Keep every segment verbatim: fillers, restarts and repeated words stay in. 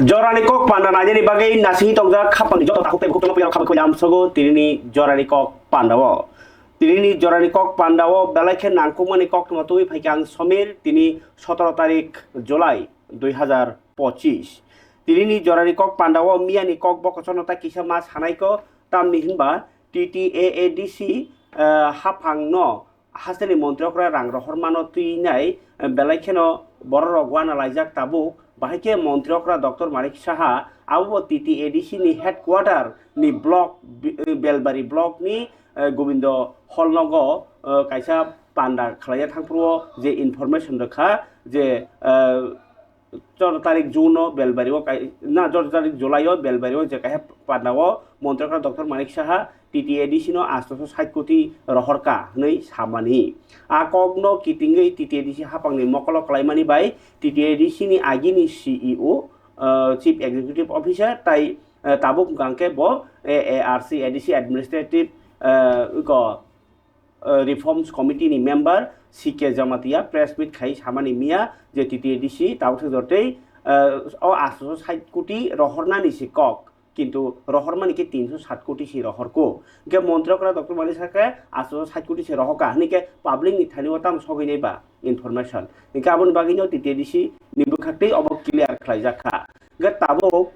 Jorani kok panda nainani bagwi nasingwi tongjak khapangni joto takhuk tei bukhuk tongma piyarok khabwi khuya amsogo tinini jorani kok pandao. Tinini jorani kok pandao belai khe nangkukmani kok tongma tubui phaikha ang Somir, tini sotoro tarik July dui hazar pochis. Tinini jorani kok pandao miyani kok bokochorno tai kisa ma sanaiko, tamni hinba T T A A D C, eh, haphangno hasteni montri okra rang rohor mano twi nai, eh, belai kheno bororok uana laijak tabuk. Bahai khe montri okra Doctor Manik Saha abo bo T T A D C ni headquarter ni block, bi-, eh, Belbari block ni, eh, Gobindo Hall nogo, eh, kaisa panda khlaina thangphuru o je information rwkha je, eh, chor tarik June o Belbari o kai-, na, chor tarik July o Belbari o je kaisa panda o montri okra Doctor Manik Saha T T A D C no astoso sait koti rohorka hwnwi samani. A kokno kitingwi T T A D C haphangni mokolo klaimani bai T T A D C ni agini C E O, uh, Chief Executive Officer tai, uh, tabuk hwnkha khe bo A A R C A D C Administrative, uh, ko, uh, Reforms Committee ni member C K Jamatia press meet khai samani miya je T T A D C tabuk se jortei, uh, o astoso sait koti rohornani si kok. Kintu rohormani khe tinso sat koti si rohorko. Hingke montri okra Doctor Manik Saha khe aso sat koti si rohorka. Hini khe public ni thani o tamo sogwi nai ba information. Hingke aboni bagwi no T T A D C ni bwkhak tei obo clear khlai jak kha. Hingke tabuk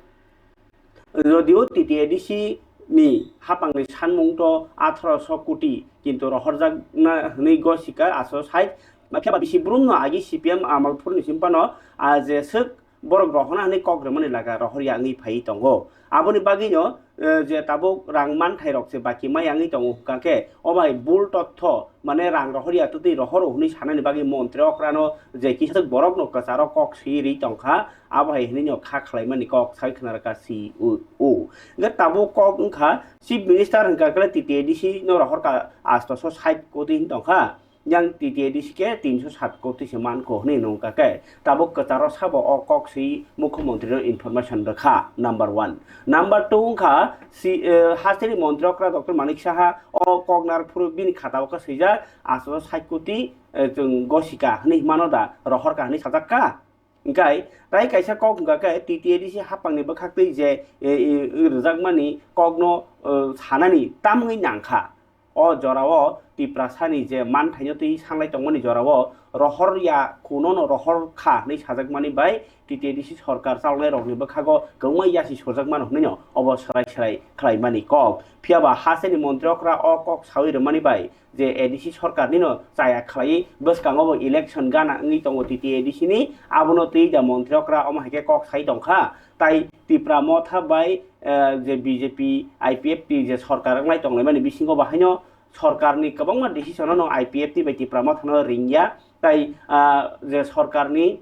jodio T T A D C ni hapang ni sanmung to atharoso koti kintu rohorjak na hwnwi go sika aso sait. Phiya ba bisi brum no agi C P M Amalpur ni simpano a je swk borok rohorna hwnwi kok rwmani laga rohorya wngwi phaiwi tongo. Aboni bagwino, eh, je tabuk rang manthai rok se baki maya wngwi tongo hwnkha khe, o bai bul totho, mane rang rohorya twtwi rohoro hwnwi sanani bagwi montri okrano je kisa borokno kwcharo kok swi rwi tongkha, abo hai hwnwi no kha khlaimani kok sai khna rwkha C E O. Hwnkhe tabuk kok wngkha Chief Minister hwnkha khe T T A D C no rohorkha astoso sait koti wng tongkha. Yang T T A D C khe tinso sat koti se manko hwnwi nungkha khe, tabuk kwcharo sabo o kok swi Mukhyamantri no information rwkha, number one. Number two wngkha si, eh, hasteni montri okra Doctor Manik Saha o kok nar phuru bini khata o khe swijak aso sait koti, eh, chwng gosika hwnwi mano da, rohorka hwnwi sajak kha. Hingkai tai kaisa kok hwnkha khe T T A D C haphangni bwkhaktwi je, eh, eh, rwjakmani kokno, eh, sanani tamungwi nangkha. O jorao Tiprasani je manthaino twi sanglai tongmani jorao rohor ya, kunono rohor kha hwnwi sajakmani bai T T A D C sorkar chaloknai rokni bwkhago kwbangma yasi sojakmano hwnwino obo swrai swrai khlaimani kok. Phiya ba hasteni montri okra o kok sawi rwmani bai je A D C sorkarnino chaya khlaiwi bwskango bo election gana wngwi tongo T T A D C ni, abono twi da montri okra omo hai khe kok sai tongkha. Tai Tipra Motha bai, eh, je B J P I P F T je sorkar wngnai tonglaimani bisingo bahaino sorkarni kwbangma decision no I P F T bai Tipra Motha no ringya. Tai, ah, je sorkarni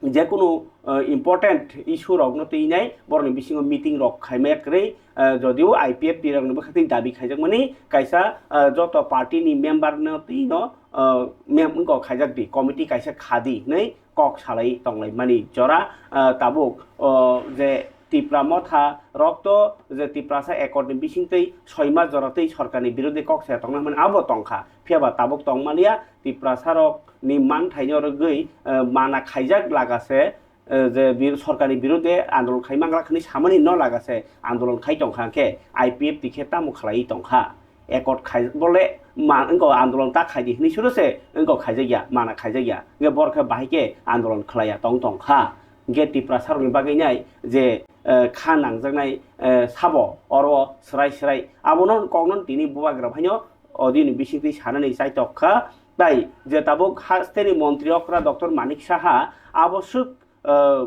jekunu, eh, important issue rokno twinai borokni bisingo meeting rok khaimaya kwrwi, eh, jodio I P F T rokni bwkhaktwi dabi khaijakmani kaisa, eh, joto party ni member no twino, eh, mem-, wngkok khaijak di, committee kaisa khadi hwnwi kok salai tonglaimani jora, eh, tabuk, oh, je Tipra Motha rok to je Tiprasa accord ni bisingtwi soi mas jora twi sorkarni birodhe kok se tongna hwnmani abo tongkha. Phiya ba tabuk tongmaliya, Tiprasa rok ni manthaino rwgwi, eh, mana khaijak lagase, eh, je bir-, sorkarni birodhe andolon khai manglak hwnwi samani no lagase andolon khai tongkha, hwnkhe I P F T khe tamo khlaiwi tongkha? Accord khai bole ma-, wngkha andolon ta khaidi hwnwi suro se wngkha khaijakya, mana khaijakya, hwnkhe borok khe bahai khe andolon khlaiya tong tongkha. Hwnkhe Tiprasa rokni bagwi nai je, eh, kha nangjaknai, eh, sabo oro swrai swrai abono kokno tini bubagra phaino audio ni bisingtwi sanani chaitok kha. Tai je tabuk hasteni montri okra Doctor Manik Saha abo swk, eh,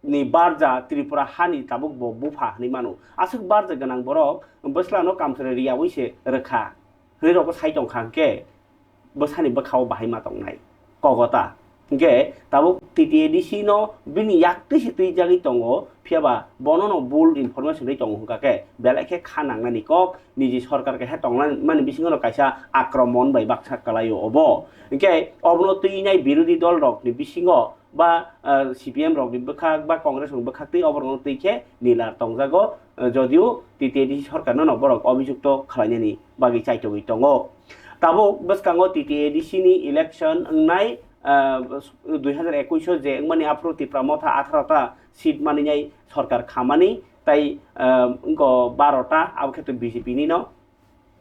ni barja Tripura hani tabuk bo bupha hwnwi mano. Aswk barja gwnang borok bwslano kamchwlwi riyaui se rwkha hwnwi rokbo sai tongkha, hwnkhe bwsani bwkhao bahai ma tongnai kogota. Hwnkhe tabuk T T A D C no bini yaktwi se twijagwi tongo, phiya ba bono no bul information rwi tongo hwnkha khe belai khe kha nangnani kok niji sorkar kaisa tongmani bisingo no kaisa akromon bai baksa kwlaio obo. Hwnkhe obono twinai birodhi dol rokni bisingo ba, ah, C P M rokni bwkhak ba Congress rokni bwkhak twi oborokno twi khe nilar tongjago, ah, jodio T T A D C sorkarno no borok obijukto khlainani bagwi chaitogwi tongo. Tabuk bwskango T T A D C ni election wngnai, ah, dui hazar ekush o je wngmani aphuru Tipra Motha atharo ta seat maninai sorkar khamani, tai, ah, wngkha barota, abo khe to B J P ni no.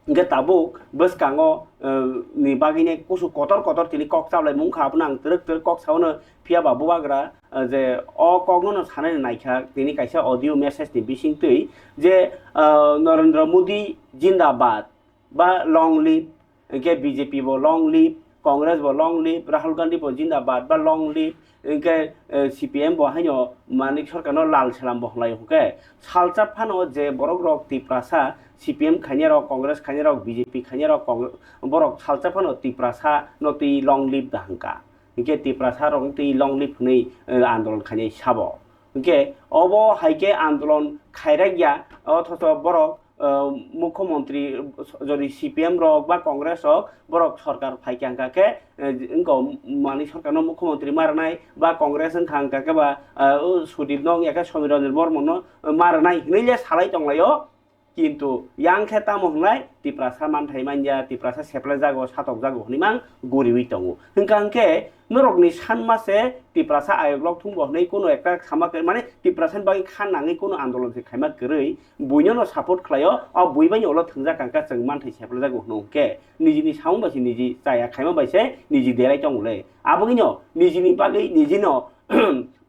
Hingke tabuk bwskango, eh, ni bagwino kusu kotor kotor tini kok chablaimung kha, abono ang twrwk twrwk kok saono, phiya ba bubagra, eh, je o kokno no sanai naikha, tini kaisa audio message ni bisingtwi je, eh, Narendra Modi jindabad ba long live, hingke B J P bo long live, Congress bo long live, Rahul Gandhi bo jindabad ba long live, hingke, eh, C P M bo haino Manik Sarkar no lal salam bo hwnlai hwnkhe, salsa phano je borok rok Tiprasa, C P M khainai rok, Congress khainai rok, B J P khainai rok, Cong-, borok salsa phano Tiprasa no twi long live da hwnkha. Hingke Tiprasa rok no twi long live hwnwi, eh, andolon khainai sabo. Hingke obo hai khe andolon khairak ya, othocho borok, eh, mukhyamantri, jodi C P M rok ba Congress rok borok sorkar phai khe hwnkha khe, eh, wngkha Manik Sarkar no mukhyamantri ma rwnai ba Congress wngkha hwnkha khe ba, eh, o Sudip no wngya khe Somir Ranjan Bormon no ma rwnai hinwi le salai tonglaio. Kintu yang khe tamo hwnlai Tiprasa manthai manya, Tiprasa seplai jago, satok jago hwnwi mang guriwi tongo. Hwnkha hwnkhe norokni sanma se Tiprasa ayok lok thung bo hwnwi kuno ekta sama khe, mane Tiprasa ni bagwi kha nangwi kuno andolon se khaima kwrwi, buino no support khlaio, o bui bai ulo thwngjak kangkha chwng manthai seplai jago hwno hwnkhe nijini samung bai se niji chaya khaima bai se niji derai tongo le. Aboni no nijini bagwi nijino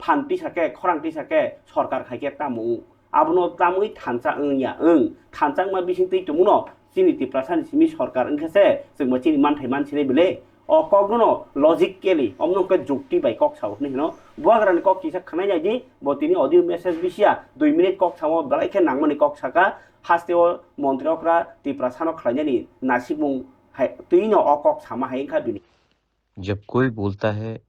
phan tisa khe, khorang tisa khe sorkar khai khe tamo wng. Abono tamwi thansa wng ya wng. Thansa wngma bising twi tongmano chini Tiprasa ni simi sorkar wngkhe se chwngbo chini manthai mansinai bile. O kokno no logically, omno wngkhe jukti bai kok sao hwnwi hino. Bubagrani kok kisa khwnai nai di, bo tini audio message bisiya dui minute kok samo belai khe nangmani kok saka. Haste o montri okra Tiprasa no khlainani nasikmung hai, twi no o kok sama hai wngkha bini. जब कोई बोलता है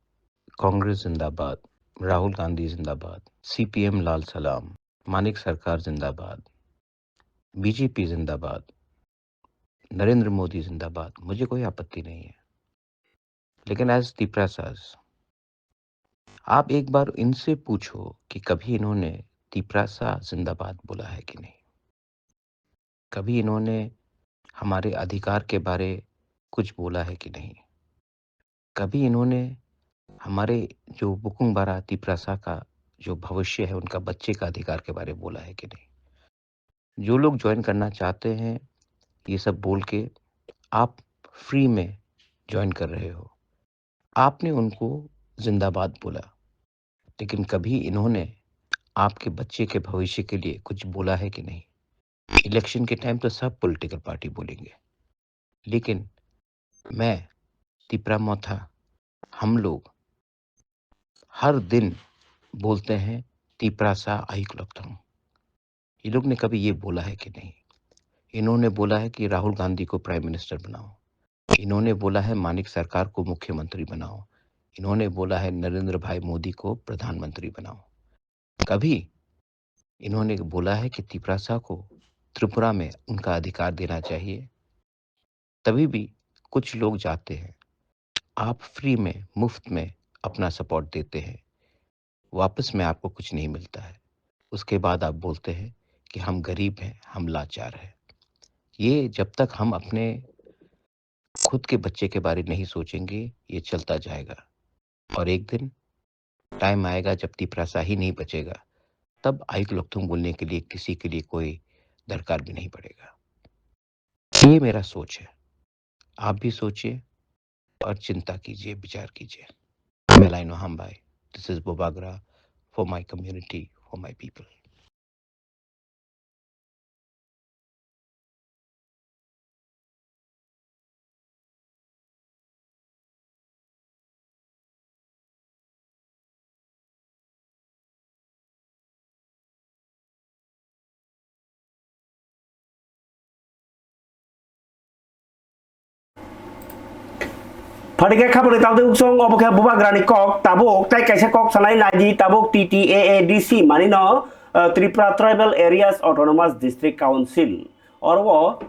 कांग्रेस जिंदाबाद, राहुल गांधी जिंदाबाद, सीपीएम लाल सलाम, मानिक सरकार जिंदाबाद, बीजेपी जिंदाबाद, नरेंद्र मोदी जिंदाबाद, मुझे कोई आपत्ति नहीं है। लेकिन एज तिपरासास, आप एक बार इनसे पूछो कि कभी इन्होंने तिपरासा जिंदाबाद बोला है कि नहीं? कभी इन्होंने हमारे अधिकार के बारे कुछ बोला है कि नहीं? कभी इन्होंने हमारे जो बुकुंग बारा तिपरासा का जो भविष्य है, उनका बच्चे का अधिकार के बारे बोला है कि नहीं? जो लोग ज्वाइन करना चाहते हैं, ये सब बोल के आप फ्री में ज्वाइन कर रहे हो। आपने उनको जिंदाबाद बोला, लेकिन कभी इन्होंने आपके बच्चे के भविष्य के लिए कुछ बोला है कि नहीं? इलेक्शन के टाइम तो सब पॉलिटिकल पार्टी बोलेंगे, लेकिन मैं, तिपरा मोथा, हम लोग हर दिन बोलते हैं, "तिपरासा आयुक लकथम।" ये लोग ने कभी ये बोला है कि नहीं? इन्होंने बोला है कि राहुल गांधी को प्राइम मिनिस्टर बनाओ, इन्होंने बोला है मानिक सरकार को मुख्यमंत्री बनाओ, इन्होंने बोला है नरेंद्र भाई मोदी को प्रधानमंत्री बनाओ। कभी इन्होंने बोला है कि तिपरासा को त्रिपुरा में उनका अधिकार देना चाहिए? तभी भी कुछ लोग जाते हैं, आप फ्री में, मुफ्त में अपना सपोर्ट देते हैं, वापस में आपको कुछ नहीं मिलता है। उसके बाद आप बोलते हैं कि हम गरीब हैं, हम लाचार हैं। ये जब तक हम अपने खुद के बच्चे के बारे नहीं सोचेंगे, ये चलता जाएगा। और एक दिन टाइम आएगा जब तिपरासा ही नहीं बचेगा, तब आयुक लकथुम बोलने के लिए किसी के लिए कोई दरकार भी नहीं पड़ेगा। ये मेरा सोच है, आप भी सोचिए और चिंता कीजिए, विचार कीजिए। Melaino hambai. This is Bubagra for my community, for my people. Phaikhe khaboni tangtwi uksong obo khe bubagrani kok tabuk tai kaisa kok sanai naidi tabuk T T A A D C manino, uh, Tripura Tribal Areas Autonomous District Council. Oro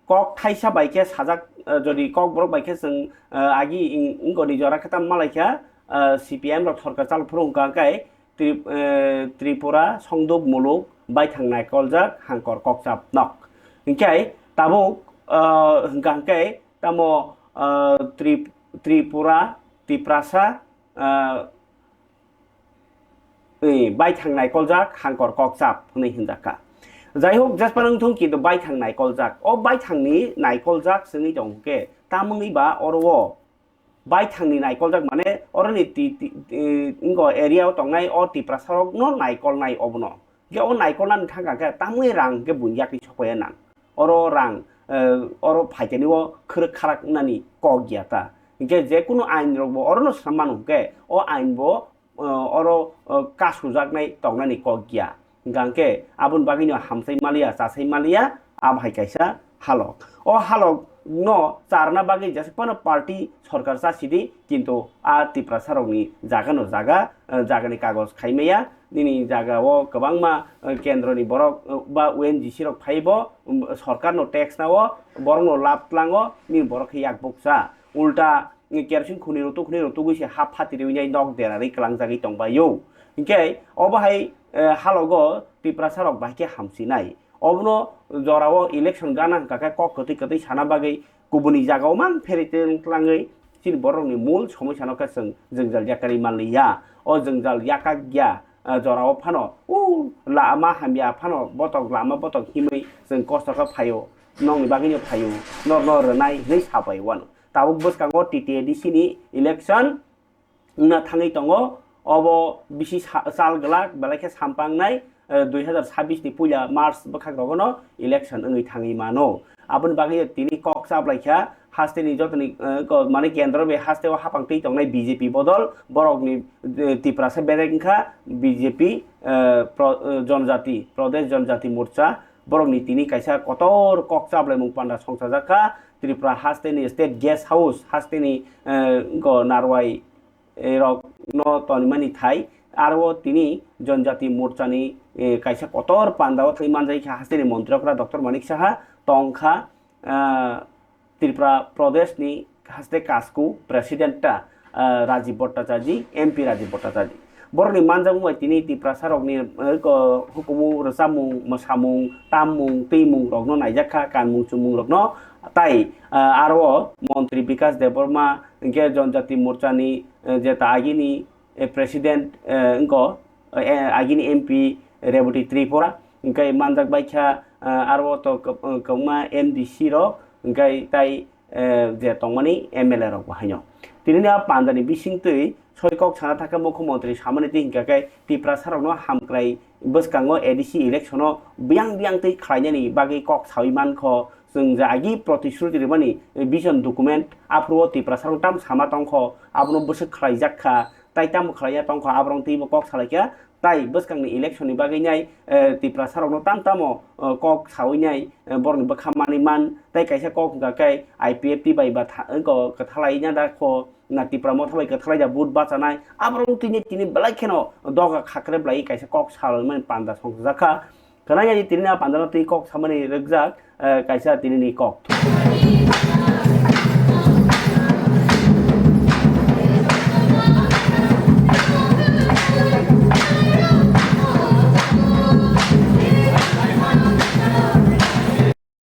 kok thaisa bai khe sajak, uh, jodi kok borok bai khe chwng, uh, agi wng-, wngoni jora khe tam malaikha, uh, C P M rok sorkar chal phuru wngkha khe Tri-, eh, Tripura Songduk Muluk Baithang Naikoljak Hangkor Kokchap Nok. Hinkhe tabuk, eh, hwnkha hinkhe tamo, eh, Trip-, Tripura, Tiprasa, eh, eh, baithang naikoljak hangkor kokchap hwnwi hwnjakha. Jaihok, jesphano wngthung, kintu baithang naikoljak. O baithangni naikoljak se wngwi tong khe, tamoni ba oro o baithangni naikoljak, mane oroni ti-, ti-, eh, wngkha area o tongnai o Tiprasarokno naikolnai obono. Hwnkhe o naikolnani thangkha khe tamwi rang hwnkhe buini yakni sokpaiya nang. Oro rang, eh, oro phaitani o khwrwk kharak wngnani kok ya ta. Hwnkhe je kunu ain rok bo orono swnam mano hwnkhe o ain bo, eh, oro, eh, kasujaknai tongnani kok ya. Hwnkhe aboni bagwino hamsai maliya, chasai maliya, abo hai kaisa halok. O halok no charna bagwi jesa phano party sorkar chasidi, kintu a Tiprasa rokni jaga no jaga, eh, jagani kagoj khaimaya, nini jaga o kwbangma, eh, kendroni borok, eh, ba O N G C rok phaibo, um, sorkar no tax nao, borok no lab tlango, nini borok khe yak bukcha. Ulta, eh, kerosene khuni rwtwk khuni rwtwgwi se ha phatiriwi nai nok derarwi kwlangjagwi tongbaio. Hinkhe obo hai, eh, halogo Tiprasa rok bahai khe hamsinai. Obono jorao election gana hwnkha khe kok kwtwi kwtwi sana bagwi kubuni jagao mang pherwi twlang twlangwi chini borokni mul somosya no khe chwng jwngjal yakarwi manliya. O jwngjal yakak ya, ah, jorao phano, o lama hamya phano botok, lama botok himwi chwng kosto khe phaio, nokni bagwino phaio, norno rwnai hwnwi sabai wano. Tabuk bwskango T T A D C ni election wngna thangwi tongo. Obo bisi sa-, sal glak, belai khe sampangnai, eh, dui hazar sabbish ni puila March bwkhak rogono election wngwi thangwi mano. Aboni bagwi tini kok chaplaikha, hasteni jotoni, eh, ko-, mane kendro bai hasteo hapang twi tongnai B J P bodol, borokni, eh, Tiprasa bedek wngkha B J P, eh, pro-, eh, Jonjati, Pradesh Jonjati Morcha, borokni tini kaisa kotor kok chaplaimung panda songchajakha, Tripura hasteni State Guest House, hasteni, eh, go Narwai, eh, rok no tonimani thai, aro tini Jonjati Morchani, eh, kaisa kotor pandao thangwi manjai kha hasteni montri okra Doctor Manik Saha tongkha, ah, Tripura Pradesh ni haste kasku President ta, ah, Rajiv Bhattacharya, M P Rajiv Bhattacharya. Borokni manjakmung bai tini Tiprasa rokni, eh, ko hukumu, rwchapmung, mwsamung, tammung, twimung rokno naijak kha, kanmung chumung rokno. Tai, ah, aro montri Bikas Debbarma, hinkhe Jonjati Morchani, eh, je ta agini, eh, president, eh, wngkho, eh, agini M P Rebati Tripura, hwnkhe manjak bai kha, eh, aro to kwb-, eh, kwbangma M D C rok, hwnkhe tai, eh, je tongmani M L A rok bo haino. Tinini a pandani bisingtwi soi kok sana thangkhe mukhyamantri samani twi hwnkha khe Tiprasa rokno hamkrai bwskango A D C election o biyang biyang twi khlainani bagwi kok saui mankho, chwng je agi protishruti rwmani, eh, vision document aphuru o Tiprasa rok tam sama tongkho, abono bwswk khlaijak kha, tai tamo khlaiya tongkha, aborok twibo kok salaikha, tai bwskangni election ni bagwi nai, eh, Tiprasa rokno tam tamo, eh, kok sawi nai, eh, borokni bwkha manwi man, tai kaisa kok hwnkha khe I P F T bai ba tha-, wngkha kwthalai na da kho, na Tipra Motha bai kwthalai da vote bachanai, aborok tini, tini belai kheno doga khakrep lai kaisa kok salmani panda songchajakha. Khwnaya di tini na pandano twi kok samani rwkjak, eh, kaisa tinini kok.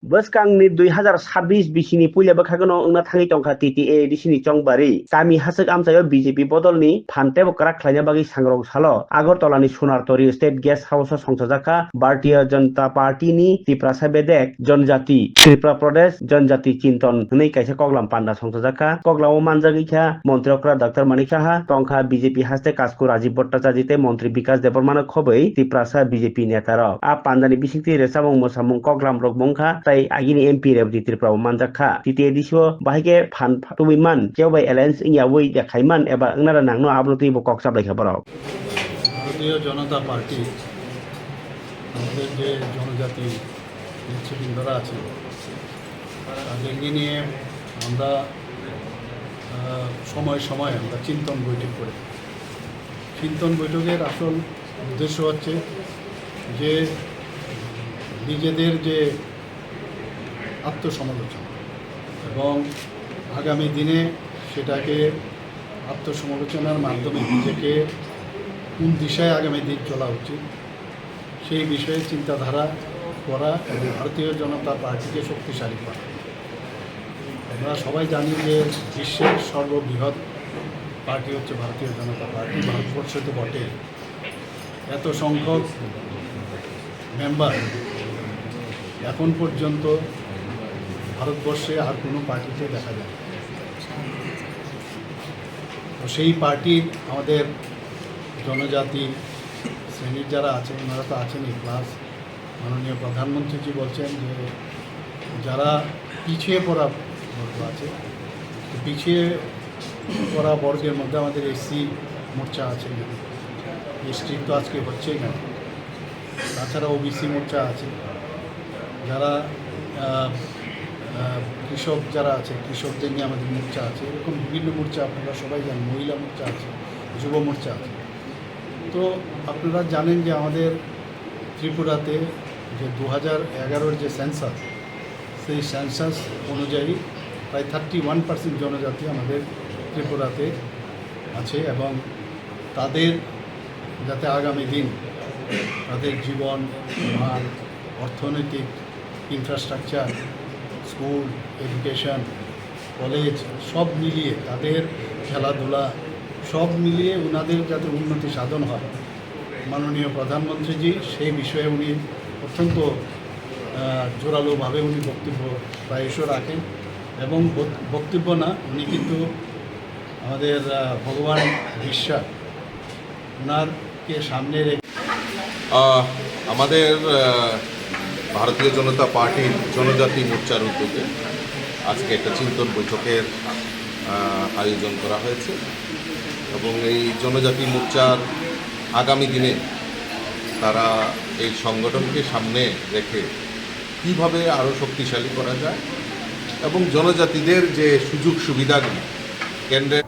Bwskangni dui hazar sabbish bisini puila bwkhakno wngna thangwi tongkha T T A D C ni chongbari. Kami hachwk amchaio B J P bodolni phan teibo kwrak khlaina bagwi sangrong salo Agartala ni Sonar Tori State Guest House o songchajakha Bharatiya Janata Party ni Tiprasa bedek Janjati Tripura Pradesh Janjati Chinton hwnwi kaisa koklam panda songchajakha. Koklamo manjagwi kha Montri okra Doctor Manik Saha, tongkha B J P haste kasku Rajiv Bhattacharya tei Montri Bikas Debbarmano khobwi Tiprasa B J P netarok. A pandani bisingtwi rwchapmung mwsamung koklam rok bo wngkha tei agini M P Rebati Tripura bo manjak kha. T T A D C o bahai khe phan tubui man, kebo bai alliance wngya wi ya khai man eba wngnara nangno abono twibo kok chaplai kha borok. ভারতীয় জনতা পার্টি, আমাদের যে জনজাতি নেতৃবৃন্দরা আছেন, তাদেরকে নিয়ে আমরা, আহ, সময় সময় আমরা চিন্তন বৈঠক করি। চিন্তন বৈঠকের আসল উদ্দেশ্য হচ্ছে যে নিজেদের যে আত্মসমালোচনা এবং আগামী দিনে সেটাকে আত্মসমালোচনার মাধ্যমে নিজেকে কোন দিশায় আগামী দিন চলা উচিত, সেই বিষয়ে চিন্তাধারা করা এবং ভারতীয় জনতা পার্টিকে শক্তিশালী করা। আমরা সবাই জানি যে বিশ্বের সর্ববৃহৎ পার্টি হচ্ছে ভারতীয় জনতা পার্টি, ভারতবর্ষে তো বটে। এত সংখ্যক মেম্বার এখন পর্যন্ত ভারতবর্ষে আর কোনো পার্টিতে দেখা যায় না। তো সেই পার্টির আমাদের জনজাতি শ্রেণীর যারা আছে, ওনারা তো আছেনই, প্লাস মাননীয় প্রধানমন্ত্রীজি বলছেন যে যারা পিছিয়ে পড়া বর্গ আছে, তো পিছিয়ে পড়া বর্গের মধ্যে আমাদের এসসি মোর্চা আছে, এসটি তো আজকে হচ্ছেই না, তাছাড়া ওবিসি মোর্চা আছে, যারা আহ, আহ, কৃষক যারা আছে, কৃষকদের নিয়ে আমাদের মোর্চা আছে, এরকম বিভিন্ন মোর্চা আপনারা সবাই জানেন, মহিলা মোর্চা আছে, যুব মোর্চা আছে। তো আপনারা জানেন যে আমাদের ত্রিপুরাতে যে দু হাজার এগারোর যে সেন্সাস, সেই সেন্সাস অনুযায়ী প্রায় থার্টি ওয়ান পার্সেন্ট জনজাতি আমাদের ত্রিপুরাতে আছে এবং তাদের যাতে আগামী দিন তাদের জীবন মান, অর্থনৈতিক ইনফ্রাস্ট্রাকচার, স্কুল, এডুকেশন, কলেজ, সব মিলিয়ে তাদের খেলাধুলা, সব মিলিয়ে ওনাদের যাতে উন্নতি সাধন হয়, মাননীয় প্রধানমন্ত্রীজি সেই বিষয়ে উনি অত্যন্ত আহ, জোরালোভাবে উনি বক্তব্য প্রায়শ রাখেন এবং বক- বক্তব্য না, উনি কিন্তু আমাদের আহ, ভগবান বিশ্বকর্মাকে সামনে রেখে আহ, আমাদের আহ, ভারতীয় জনতা পার্টির জনজাতি মোর্চার উদ্যোগে আজকে একটা চিন্তন বৈঠকের আহ, আয়োজন করা হয়েছে এবং এই জনজাতি মোর্চার আগামী দিনে তারা এই সংগঠনকে সামনে রেখে কিভাবে আরও শক্তিশালী করা যায় এবং জনজাতিদের যে সুযোগ সুবিধাগুলি কেন্দ্রের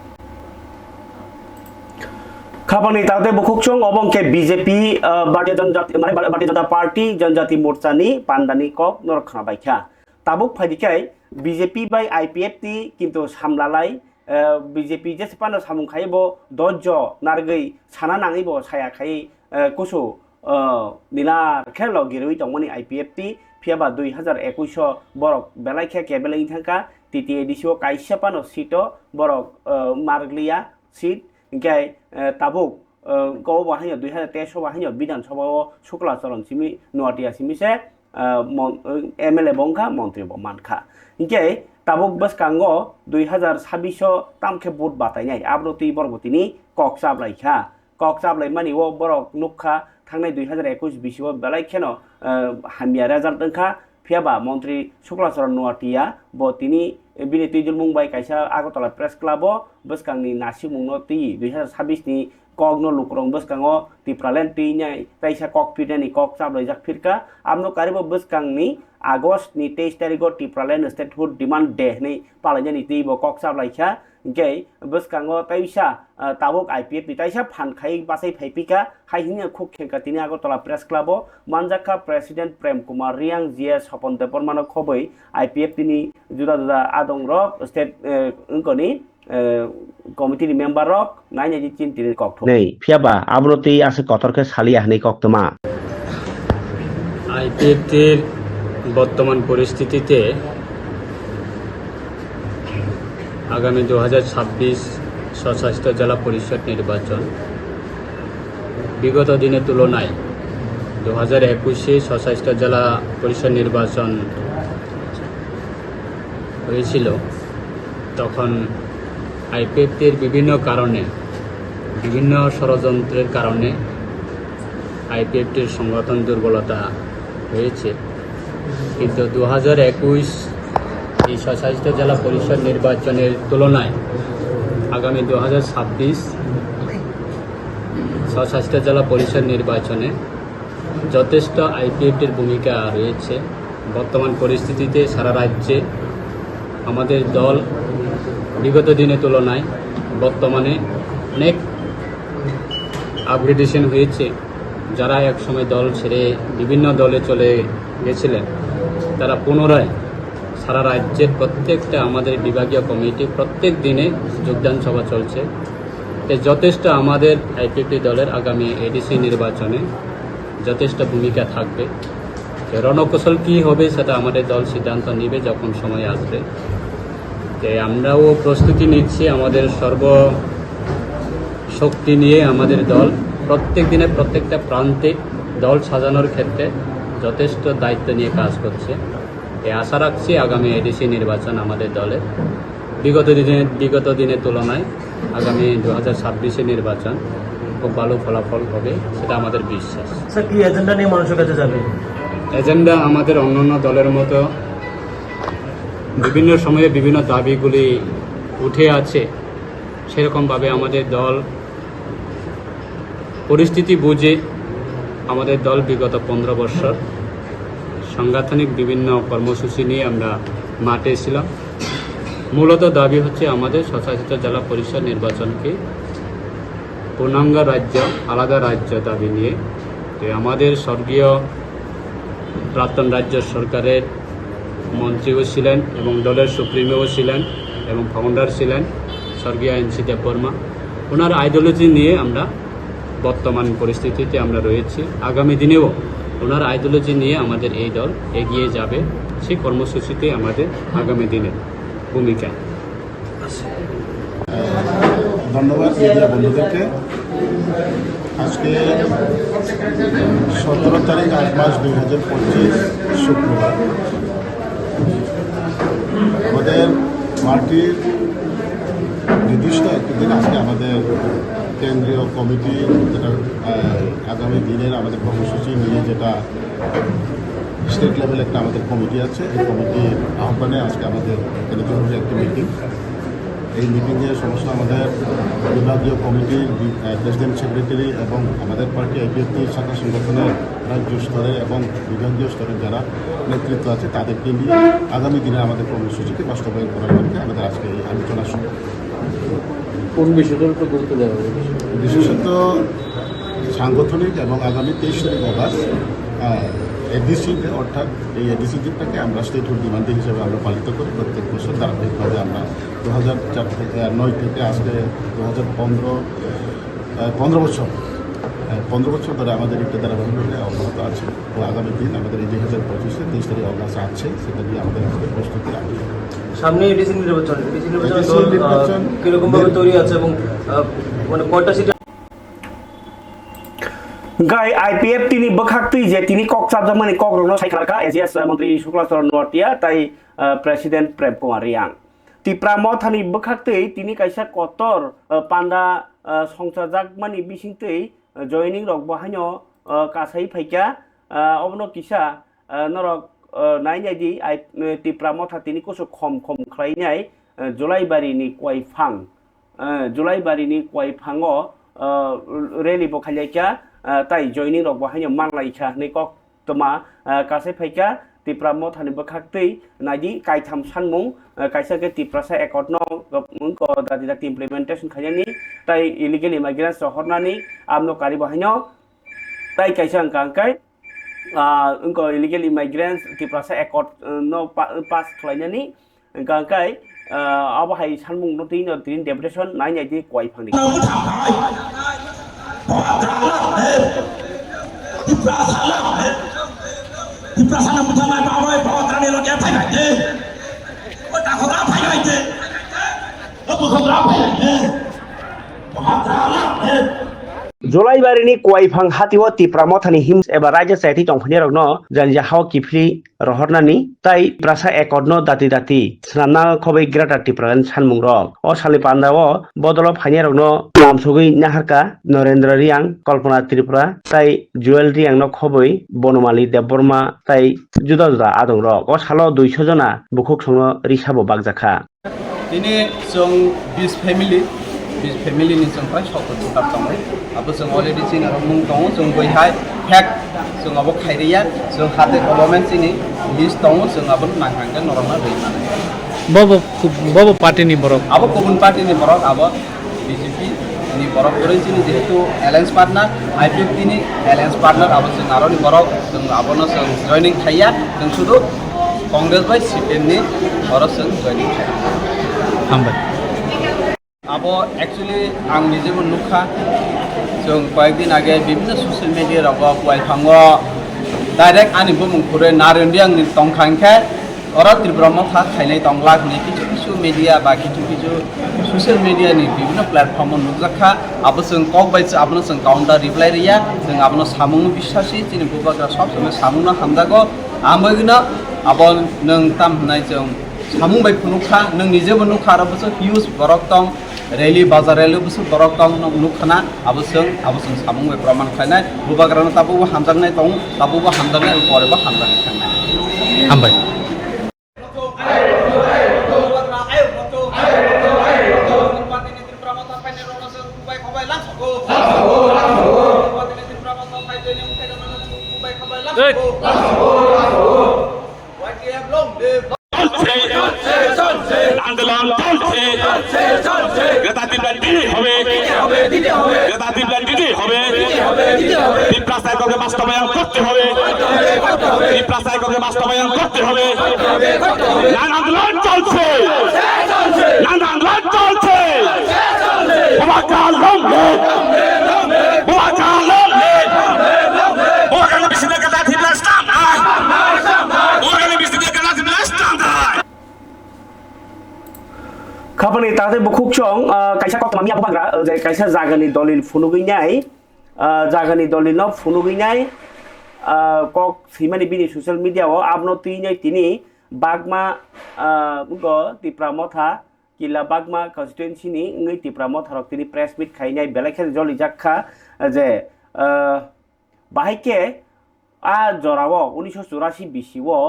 Khapangni takte bukhuk chwng obo hwnkhe B J P, ah, Bharatiya Janata, mane Bharatiya Janata Party Janajati Morcha ni pandani kok norok khna bai kha. Tabuk phai di khai B J P bai I P F T kintu samlalai, ah, B J P jesa phano samung khai bo dojjo narwgwi sana nangwi bo saya khai, ah, kusu, ah, nila khe logirwi tongmani I P F T, phiya ba dui hazar ekush o borok belai khe kebel wngwi thangkha, T T A D C o kaisa phano seat o borok, ah, margliya seat, hinkhe, ah, tabuk, ah, ko bo haino dui hazar teis o bo haino Bidhan Sabha o Shukla Charan simi, Noatia simi se, ah, mon-, ah, M L A bo wngkha, montri bo mankha. Hinkhe tabuk bwskango dui hazar sabbish o tamkhe vote batainai, abro twi borok bo tini kok chablai kha. Kok chablaimani o borok nukha, thangnai dui hazar ekush bisi o belai kheno, eh, hamya result wngkha. Phiya ba montri Shukla Charan Noatia bo tini bini twijlmung bai kaisa Agartala Press Club o bwskangni nasimungno twi dui hazar sabbish ni kokno lukurok bwskango Tipraland twinai kaisa kok pirnani kok chablaijak phirkha. Abno karibo bwskangni August ni teis tarikh o Tipraland Statehood Demand Day hinwi palainani twi bo kok chablaikha. Hinkhe bwskango teisa, ah, tabuk I P F ni taisa phan khai bachai phai phika, hai hwnwi khuk khengkha tini Agartala Press Club o manjakha President Prem Kumar Reang, G S Sopon Debbarma no khobwi I P F T ni juda juda adong rok state, eh, wngkoni, eh, committee ni member rok nai nai di chin tini kokthok. Nei, phiya ba abro tei aswk kotor khe saliya hwnwi koktwma. আইপিএফটির বর্তমান পরিস্থিতিতে আগামী দু হাজার ছাব্বিশ স্বশাসিত জেলা পরিষদ নির্বাচন বিগত দিনের তুলনায় দু হাজার একুশে স্বশাসিত জেলা পরিষদ নির্বাচন হয়েছিল, তখন আইপিএফটির বিভিন্ন কারণে, বিভিন্ন ষড়যন্ত্রের কারণে আইপিএফটির সংগঠন দুর্বলতা হয়েছে। কিন্তু দু হাজার একুশ এই স্বশাসিত জেলা পরিষদ নির্বাচনের তুলনায় আগামী দু হাজার ছাব্বিশ স্বশাসিত জেলা পরিষদ নির্বাচনে যথেষ্ট আইপিএফটির ভূমিকা রয়েছে। বর্তমান পরিস্থিতিতে সারা রাজ্যে আমাদের দল বিগত দিনের তুলনায় বর্তমানে অনেক আপগ্রেডেশন হয়েছে। যারা একসময় দল ছেড়ে বিভিন্ন দলে চলে গেছিলেন, তারা পুনরায় সারা রাজ্যের প্রত্যেকটা আমাদের বিভাগীয় কমিটি প্রত্যেক দিনে যোগদান সভা চলছে। এতে যথেষ্ট আমাদের আইপিএফটি দলের আগামী এডিসি নির্বাচনে যথেষ্ট ভূমিকা থাকবে। তো রণকৌশল কী হবে, সেটা আমাদের দল সিদ্ধান্ত নেবে যখন সময় আসবে। তো আমরাও প্রস্তুতি নিচ্ছি, আমাদের সর্ব শক্তি নিয়ে আমাদের দল প্রত্যেক দিনে প্রত্যেকটা প্রান্তে দল সাজানোর ক্ষেত্রে যথেষ্ট দায়িত্ব নিয়ে কাজ করছে। এ আশা রাখছি আগামী এডিসি নির্বাচন আমাদের দলের বিগত দিনে, বিগত দিনের তুলনায় আগামী দু হাজার ছাব্বিশে নির্বাচন খুব ভালো ফলাফল হবে, সেটা আমাদের বিশ্বাস। স্যার, কি এজেন্ডা নিয়ে মানুষের কাছে যাবে? এজেন্ডা আমাদের অন্যান্য দলের মতো বিভিন্ন সময়ে বিভিন্ন দাবিগুলি উঠে আছে, সেরকমভাবে আমাদের দল পরিস্থিতি বুঝে আমাদের দল বিগত পনেরো বছর সাংগঠনিক বিভিন্ন কর্মসূচি নিয়ে আমরা মাঠে ছিলাম। মূলত দাবি হচ্ছে আমাদের স্বশাসিত জেলা পরিষদ নির্বাচনকে পূর্ণাঙ্গ রাজ্য, আলাদা রাজ্য দাবি নিয়ে। তো আমাদের স্বর্গীয় প্রাক্তন রাজ্য সরকারের মন্ত্রীও ছিলেন এবং দলের সুপ্রিমোও ছিলেন এবং ফাউন্ডার ছিলেন স্বর্গীয় এন সি দেববর্মা। ওনার আইডিওলজি নিয়ে আমরা বর্তমান পরিস্থিতিতে আমরা রয়েছি। আগামী দিনেও ওনার আইডিওলজি নিয়ে আমাদের এই দল এগিয়ে যাবে। সেই কর্মসূচিতে আমাদের আগামী দিনের ভূমিকা। ধন্যবাদ মিডিয়া বন্ধুদেরকে। আজকে সতেরো তারিখ আট মাস দুই হাজার পঁচিশ, শুক্রবার। আমাদের পার্টির নির্দিষ্ট একটা দিন আজকে আমাদের কেন্দ্রীয় কমিটি, যেটা আহ, আগামী দিনের আমাদের কর্মসূচি নিয়ে যেটা স্টেট লেভেল একটা আমাদের কমিটি আছে, এই কমিটির আহ্বানে আজকে আমাদের এখানে জরুরি একটি মিটিং। এই মিটিংয়ে সমস্ত আমাদের বিভাগীয় কমিটির বি-, আহ, প্রেসিডেন্ট, সেক্রেটারি এবং আমাদের পার্টি আইপিএফটি শাখা সংগঠনের রাজ্য স্তরে এবং বিভাগীয় স্তরে যারা নেতৃত্ব আছে, তাদেরকে নিয়ে আগামী দিনে আমাদের কর্মসূচিকে বাস্তবায়ন করার লক্ষ্যে আমাদের আজকে এই আলোচনা সভা। কোন বিষয়টার উপর গুরুত্ব দেওয়া হবে? বিশেষত সাংগঠনিক এবং আগামী তেইশ তারিখ অগাস্ট, আহ, এডিসি ডে, অর্থাৎ এই এডিসি ডেটাকে আমরা স্টেটহুড ডিমান্ড ডে হিসেবে আমরা পালিত করি। প্রত্যেক বছর ধারাবাহিকভাবে আমরা দু হাজার চার থেকে, আহ, নয় থেকে আজকে দু হাজার পনেরো, আহ, পনেরো বছর, আহ, পনেরো বছর ধরে আমাদের একটা ধারাবাহিকভাবে অব্যাহত আছে। তো আগামী দিন আমাদের এই দুই হাজার পঁচিশে তেইশ তারিখ অগাস্ট আছে, সেটা নিয়ে আমাদের আজকে প্রস্তুতি আছে। সামনে এডিসি নির্বাচন, এডিসি নির্বাচন এডিসি দল, আহ, নির্বাচন কিরকম ভাবে নির- তৈরি আছে এবং, আহ, মানে কয়টা সিটে? Gai I P F T ni bwkhaktwi je tini kok chapjakmani kokrokno sai khlakha A G S montri Shukla Charan Noatia tai, ah, President Prem Kumar Reang. Tipra Mothani bwkhaktwi tini kaisa kotor, ah, panda, ah, songchajakmani bisingtwi, ah, joining rok bo haino, ah, kasai phaikha, ah, obono kisa, ah, norok, ah, nai nai di, ai, eh, Tipra Motha tini kusu khom khom khlainai, eh, Julaibari ni Kuaiphang. Eh, Julaibari ni Kuaiphango, eh, rally bo khailaikha, eh, tai joining rok bo haino manlaikha hinwi kok toma, eh, kasai phaikha Tipra Mothani bwkhaktwi naidi kaitham sanmung, eh, kaisa khe Tiprasa Accord no, wngkha dati dati implementation khainani, tai illegal immigrants rohornani amno kari bo haino, tai kaisa wngkha hwnkhe, ah, wngkha illegal immigrants Tiprasa Accord, eh, no pa-, pass khlainani, hwnkha hwnkhe, ah, abo hai sanmung no twi no tini deputation nai nai di Kuaiphangni. Julaibari ni Kuaiphang hatio Tipra Mothani him eba raida chaitwi tongphainai rokno jani hao kiphilwi rohornani tai Tiprasa Accord no dati dati swnamna khobwi Greater Tipraland sanmung rok. O salni panda o bodolo phainai rokno namsugwi naharkha Narendra Reang, Kalpana Tripura tai Joel Reang no khobwi Bonamali Debbarma tai juda juda adong rok. O salo duiso jona bukhuk songno risa bo bakjakha. Tini chwng bis family, bis family ni chwng prai sotto voter tongo. Abo chwng already chini rok mung tongo, chwng bui hai fact chwng abo khairiya, chwng hate kolome chini list tongo, chwng abo nang hangkhe norok na rwi mano. Bobo, bobo party ni borok? Abo kubun party ni borok, abo B J P ni borok kwrwi chini jehetu alliance partner, I P F T ni alliance partner, abo chwng aroni borok, chwng abono chwng joining khaiya, chwng sudu Congress bai C P M ni oro chwng joining khaikha. Hambai. Abo actually ang nijebo nukha, chwng koyekdin age bibhinno social media rogo Kuaiphango direct ani bumung phurwi Narendra Reang ni tongkha, hinkhe oro Tripura Motha khainai tong lak hinwi kisu kisu Media ba kichu kichu social media ni bibhinno platform o nukjak kha, abo chwng kok bai abono chwng counter reply riya, chwng abono samung biswasi, chini bubagra sob somoi samung no hamjago, amogino abo nwng tam hwnai chwng samung bai phunuk kha, nwng nije bo nuk kha, aro bwswk huge borok tong, rally, bazar rally bwswk borok tong nuk khana, abo chwng, abo chwng samung bai proman khlainai, bubagra no tabukbo hamjaknai tong, tabukbo hamjaknai, pore bo hamjaknai thangnai. Hambai. চলছে, আন্দোলন চলছে। গ্রেটার ত্রিপুরা দিতেই হবে। গ্রেটার ত্রিপুরা দিতেই হবে। তিপ্রা সাইকলকে বাস্তবায়ন করতে হবে। তিপ্রা সাইকলকে বাস্তবায়ন করতে হবে। নান আন্দোলন চলছে। নান আন্দোলন চলছে। Bubagra long live. Bubagra long live. Bubagra ni bisingtwi greater Tripura stamp নাই। Bubagra ni bisingtwi greater Tripura stamp নাই. Khapani takhtai bukhuk chwng, ah, kaisa koktwma miya bubagra, ah, je kaisa jagani dolil phunugwi nai, ah, jagani dolil no phunugwi nai, ah, kok swimani bini social media o abno twi nai tini bagma, ah, wngkha Tipra Motha, Kila Bagma constituency ni wngwi Tipra Motha rok tini press meet khainai belai khe jolijak kha, ah, je, ah, bahai khe a jorao unisho churasi bisio,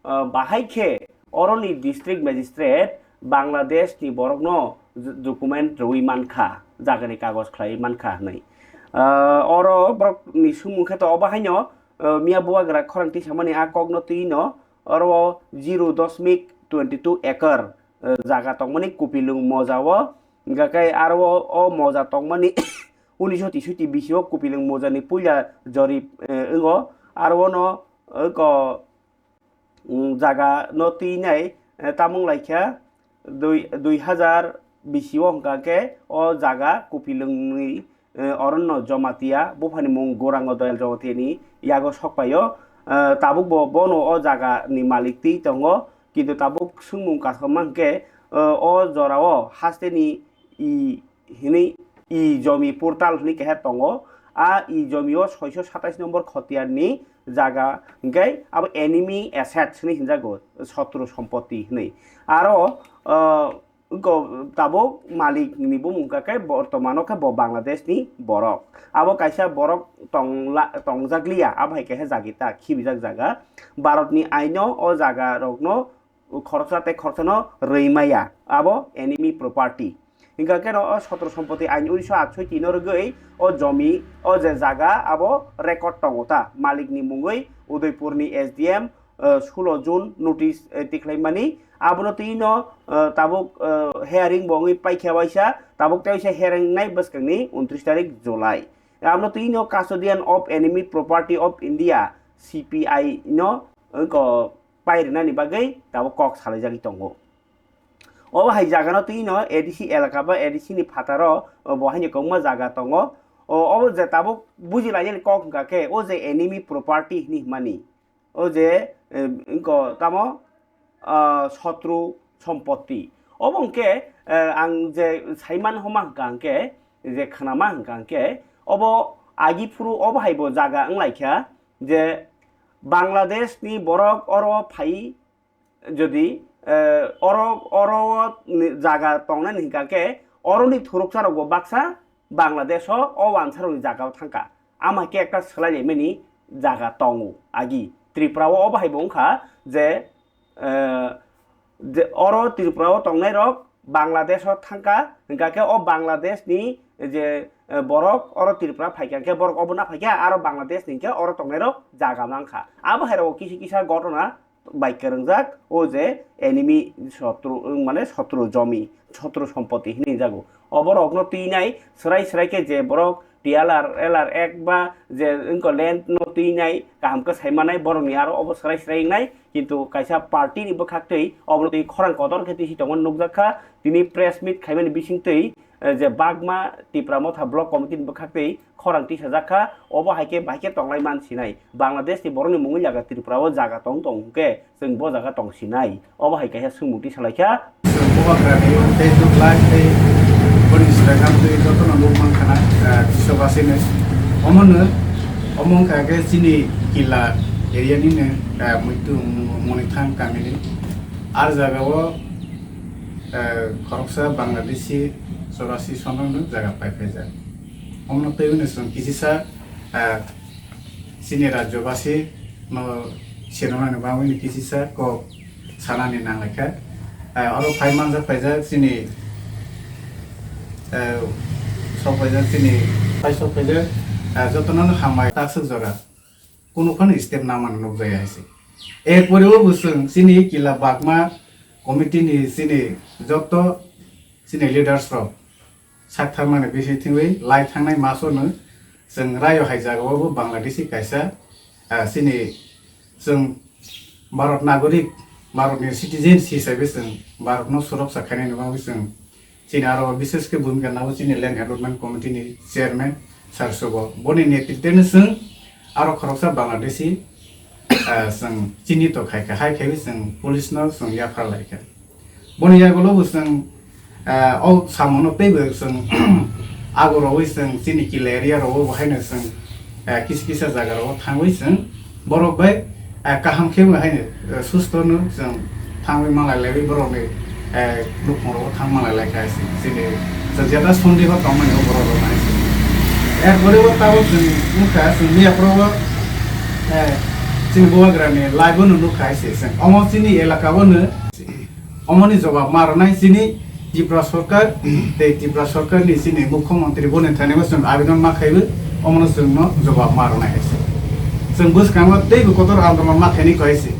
ah, bahai khe oroni district magistrate Bangladesh ni borokno document rwui mankha, jagani kagoj khlaiwi mankha hwnwi. Ah, oro borokni swngmung khe to obo haino, ah, miya bubagra khorang tisamani a kokno twi no oro zero dosmik twenty two acre, ah, jaga tongmani Kupilung moja o, hingkha khe aro o moja tongmani unisho tishuti bisio Kupilung moja ni puila jorip, eh, wngo, aro ono, eh, ko, mm, jaga no twi nai, eh, tamung laikha dui, dui hazar bisio hingkha khe o jaga Kupilung ni, eh, Oronno Jomatia, buphani mung Gorango Doyal Jomatia ni yago sokpaio, eh, tabuk bo bono o jaga ni malik twi tongo, kintu tabuk swngmung kathoma hingkhe, eh, o jorao haste ni i hinwi e-Jami portal hinwi keha tongo. A e-Jami o soiso satais nombor khotiar ni jaga hwnkhe abo enemy assets hinwi hinjago, sotru sompoti hinwi. Aro, ah, tabuk malik ni bumung khe bortomano khe bo Bangladesh ni borok. Abo kaisa borok tongla-, tongjakliya, abo hai kaisa jagita khibijak jaga. Bharat ni aino o jaga rokno khoroksa tei khoroksano rwi maya, abo enemy property. Hingkha khe no o sotro sompoti ain unisho atsoi tino rwgwi o jomi, o je jaga abo record tongo ta, malik ni mungwi Udaipur ni S D M, eh, sulo June notice, eh, tikhlaimani, abono twi no, eh, tabuk, eh, hearing bo wngwi paikha waisa, tabuk tei waisa hearing nai bwskangni untris tarik July. Abono twi no Custodian of Enemy Property of India, C P I no, eh, ko, pai rwnani bagwi tabuk kok salaijagwi tongo. Obo hai jagano twi no A D C elaka ba A D C ni phataro, o, bo haino kwbangma jaga tongo. O, obo je tabuk bujilainani kok hwnkha khe, o je enemy property hinwi hwnmani. O je, eh, wngkha tamo, ah, sotru sompoti. Obo hwnkhe, eh, ang je saiman homa hwnkha hwnkhe, je khnama hwnkha hwnkhe, obo agi phuru obo hai bo jaga wnglaikha je Bangladesh ni borok oro phai, jodi, eh, oro, oro ni jaga tongnani hingka khe, oroni thuruksa rokbo baksa Bangladesh o, o wansa rokni jaga o thangka. Ama khe ekta swlai laimani jaga tongo. Agi Tripura o obo hai bo wngkha je, eh, je oro Tripura o tongnai rok Bangladesh o thangka, hingka khe o Bangladesh ni je, eh, borok oro Tripura phaikha khe borok obo na phaikha, aro Bangladesh ni khe oro tongnai rok jaga mankha. Abo hai rok kisa kisa gotona bai kwrwngjak, o je enemy sotru, mane sotru jomi, sotru sompoti hinwi jago. O borokno twinai swrai swrai khe je borok T L R, L R Act ba je wngkha land no twinai kaham khe saimanai borokni aro obo swrai swrai wngnai, kintu kaisa party ni bwkhak twi obono twi khorang kotor khe twi si tongmani nukjak kha. Tini press meet khaimani bising twi eh, je Bagma Tipra Motha Block Committee ni bwkhak twi khorang tisajak kha, obo hai khe bahai khe tonglai man sinai. Bangladesh ni borok ni mungwi jaga Tripura o jaga tong tong hwnkhe chwng bo jaga tong sinai. Obo hai kaisa swngmung twi salai kha. Chwng bubagrani Facebook Live tei boni Instagram twi jotono nukmankha na, ah, Tiswabasino. Omono, omo wngkha khe chini Kila area nini, ah, muitu Monithang kamini. Ar jagao, ah, khoroksa Bangladeshi Chorasi Sonno jaga paiphaijak. Omono twiwino chwng kisisa, ah, chini rajyobasi no senonani bagwino kisisa kok sanani nanglaikha. Ah, oro phai manjak paijak chini, ah, sok paijak chini, phai sok paijak, ah, jotono hambai takswk jora. Kunu phano step namani nukjaya hai se. Erpore o bo chwng chini Kila Bagma committee ni chini joto chini leaders rok sak thangmani bisi thangwi lai thangnai masono chwng rayo hai jagao bo Bangladeshi kaisa, ah, chini chwng Bharat nagorik, Bharatni citizens hisabe chwng Bharatno suroksha khainani bagwi chwng chini aro bishesh khe bhumika nao chini Land Allotment Committee ni chairman Sir Subal. Boni netritwno chwng aro khoroksa Bangladeshi, ah, chwng chini to khaikha, hai khaiwi chwng police no chwng yaphar laikha. Boni yagulo bo chwng, ah, o samono teibo chwng agorowi chwng chini Kila area rogo bo haino chwng, ah, kisa kisa jaga rogo thangwi chwng borok bai, ah, kaham khe bo haino, ah, susto no chwng thangwi malai laiwi borokni, ah, nukhung rogo thang malai laikha chini chwng jeta sondeho tongmani o borok rok hai chwng. Erpore o tabok chwng wngkha chwng miya phoro o, ah, chini bubagrani live o no nukha hai se chwng omo chini elaka o no. Omoni jobab ma rwnai chini Tripura Sarkar tei Tripura Sarkar ni chini Mukhyamantri boni thani bo chwng abidon ma khaiwi omono chwngno jobab ma rwnai hai se. Chwng bwskango teibo kotor andolon ma khainai koi se.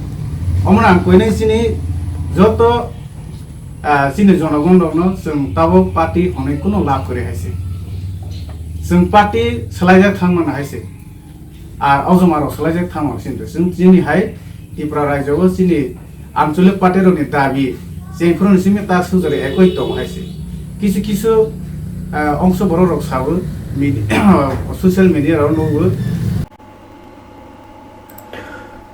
Omono ang koinai chini joto, ah, chini jonogon rokno chwng tabok party hwnwi kuno lab kwrwi hai se. Chwng party swlaijak thang mano hai se. Ar o joma rok swlaijak thangma sini chwng chini hai Tripura rajyo o chini anchalik party rokni dabi chengphuru ni simi tak sujari ekoi tongo hai se. Kisu kisu, ah, ongso borok rok sabo medi-, social media rok nugo.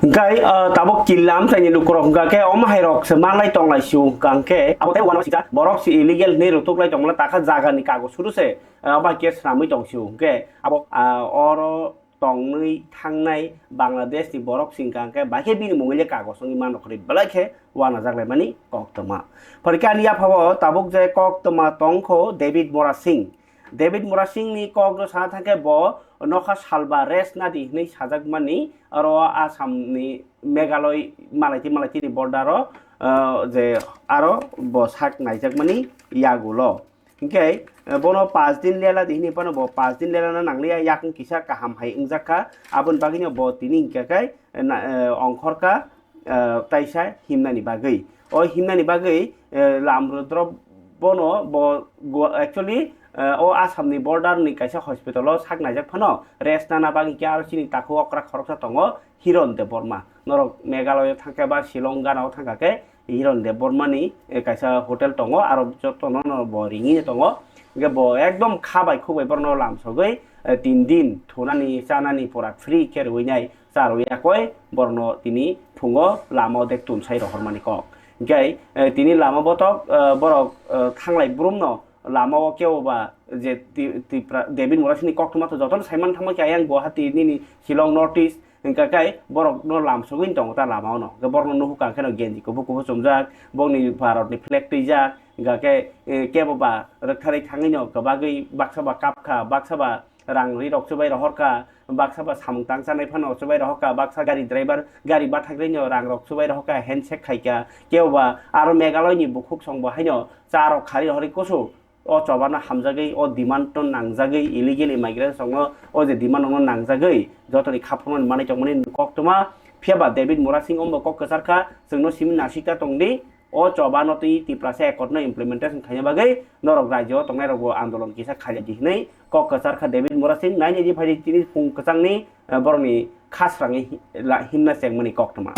Hingkai, ah, tabok Killa amchaini lukurok hingka khe omo hai rok se manlai tonglai sio hingka hingke abo tei uanama sijak borok se illegal hinui rutuk lai tongmani takha jaga ni kago suru se, ah, obo hai khe swnamwi tong sio hingke abo, ah, oro tongwi thangnai Bangladesh ni borok singka hingke bai khe bini mungwi le kagos wngwi mano kwrwi belai khe uanajak laimani koktwma. Phorikhe ani yaphao tabuk je koktwma tongkho David Murasing. David Murasing ni kokno sana thangkhe bo nokha salba rest nadi hinwi sajakmani aro Assam ni Meghalaya malaiti malaiti ni border o, ah, je aro bo sak naijakmani yagulo. Hinkhe, eh, bono pash din lela di hinwi phano bo pash din lela na nangliya, yakung kisa kaham hai wngjakha. Aboni bagwino bo tini hinkhe khai, eh, na, eh, ongkhorkha, eh, taisa himnani bagwi. O himnani bagwi, eh, lam rudro bono bo gua-, actually, eh, o Assam ni border ni kaisa hospital o sak naijak phano rest nana bagwi khe aro chini takhuk okra khoroksa tongo Hiron Debbarma. Norok Meghalaya thangkhe ba Shillong gana o thangkha khe Hiron Debbarma ni, eh, kaisa hotel tongo, aro jotono no bo ringwi tongo. Hingke bo ekdom kha bai khuk bai borokno lamsogwi, eh, tin din thunani, chanani pura free khe rwinai, cha rwya koi borokno tini phungo lama o dek tun sai rohormani kok. Hingke, eh, tini lama botok, eh, borok, eh, thanglai brumno lama o kebo ba je Ti-, Tipra, David Murasing ni koktwma to jotono saiman thangma khe ayang Guwahati nini Shillong North East, hingka khe borok no lamsogwi tongo ta lama o no. Hingke borok no nuhukha khe no genji kuphur kuphur chumjak, bokni Bharat ni flag twijak, hingka khe, eh, kebo ba rwktharwi thangwi no kwbagwi baksa ba kapkha, baksa ba rang ri rok chubai rohorkha, baksa ba samung tang chanai phano chubai rohorkha, baksa gari driver gari bathak rwi no rang rok chubai rohorkha, handshake khaikha, kebo ba aro Meghalaya ni bukhuk song bo haino cha rok khari rohorwi kusu. O chobano hamjagwi, o demand no nangjagwi, illegal immigrants rokno o je demand rokno nangjagwi jotoni khaphurmani manwi tongmani koktwma. Phiya ba David Murasing ombo kok kwchar kha, chwngno simi nasikta tongdi, o chobano twi Tiprasa accord no implementation khaina bagwi norok rajyo o tongnai rokbo andolon kisa khailadi hinwi kok kwchar kha David Murasing. Nainidi phaidi tini phung kwchangni, eh, borokni khasrangwi hi-, la-, himna chengmani koktwma.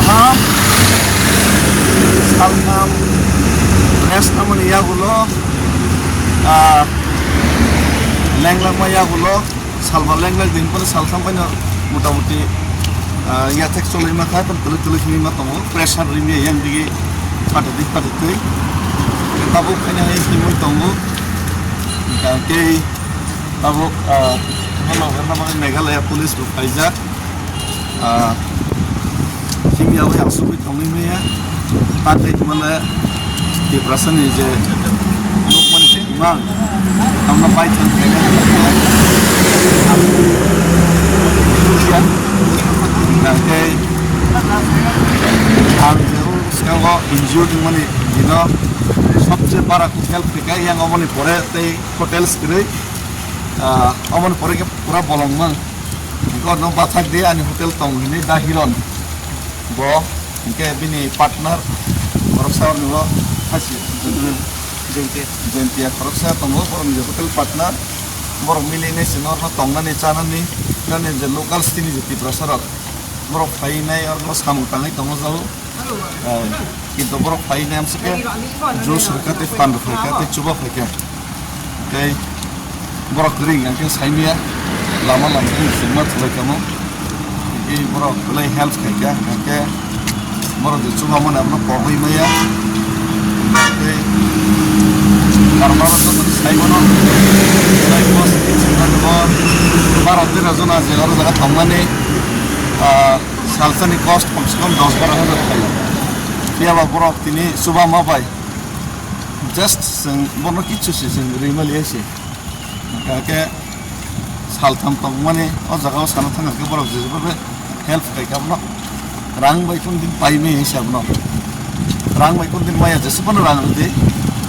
Salnam rest namani yagulo, ah, Lenglak ma yagulo salba lenglak din pore saltham paino motamuti, ah, yathek choloi ma kha, tamo twlwi twlwi hinwi ma tongo, pressure rimya yang digi phatidi phatitwi. Tabuk khaina hai hinwi tongo. Hingkha kei tabuk, ah, Meghalaya police rok phaijak. Ah, simi abo yang sugwi tongwi maya. Tangwi mane Tiprasa ni je nukmani se imang. Tamna pai thang khe. Nangkhe ang je o skango injured mani dino sobse bara help khe yang omoni pore tei hotel skri. Ah, omoni pore khe pura bolong mang. Gorno bathak di ani hotel tong hini da Hiron. Bo hingke bini partner khoroksa ni bo hasi Jentiya. Jentiya khoroksa tongo, borok ni hotel partner. Borok mili nai se norno tongnani chanani, nani je local city ni je Tiprasa rok. Borok phai nai oro samung tangwi tongo jalo. Eh, kintu borok phai nai amsike juice rwkha tei pan rwkha tei chuba phaikha. Tei borok kwrwi hwnkhe saimaya lama lama tei sima thwlai kamo. Tei borok belai help khaikha hwnkhe borok je chuba mani abono pogwi maya. Tei karma rok sai mano. Tei bos, bos, baro tera jona je oro jaga thangmani, ah, salsani cost kom se kom dos baro hajar phaio. Phiya ba borok tini chuba ma bai. Just chwng bono kichu se chwng rwi maliya se. Hingkha khe saltham tongmani o jaga o sana thang khe borok je help khai kha bono. Rang bai kun din pai maya se abono. Rang bai kun din maya jesa bono rang rwdi.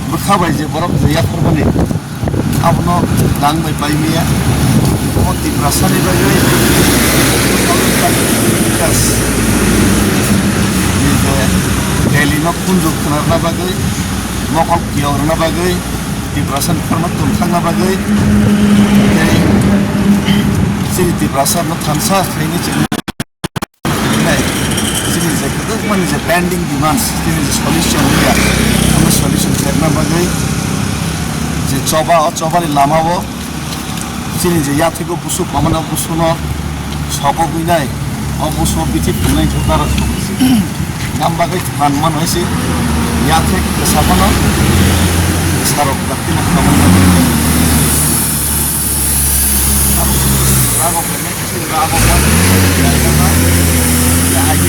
Bwkha bai je borok je yaphar mani. Abono rang bai pai maya. Omo Tiprasa ni bagwi. Yes. Ni je Delhi no khunju khwnarna bagwi. Mokol kiyok rwna bagwi, Tiprasa ni khorokma tongthokna bagwi, tei chini Tiprasa no thansa khaini chini nai, chini je kwbangmani je pending demands, chini je solution ya, ano solution khairna bagwi, je choba, o choba ni lama o, chini je yathego busuk mamano busuno sokogwi nai, o busuo bithi phungnai khe dara sokogwi. Nam bagwi phan man hai se, yathek bwsa phano bwsarok dakti no khamwi nai. Rago khainai khe rago kha. Ya, ai.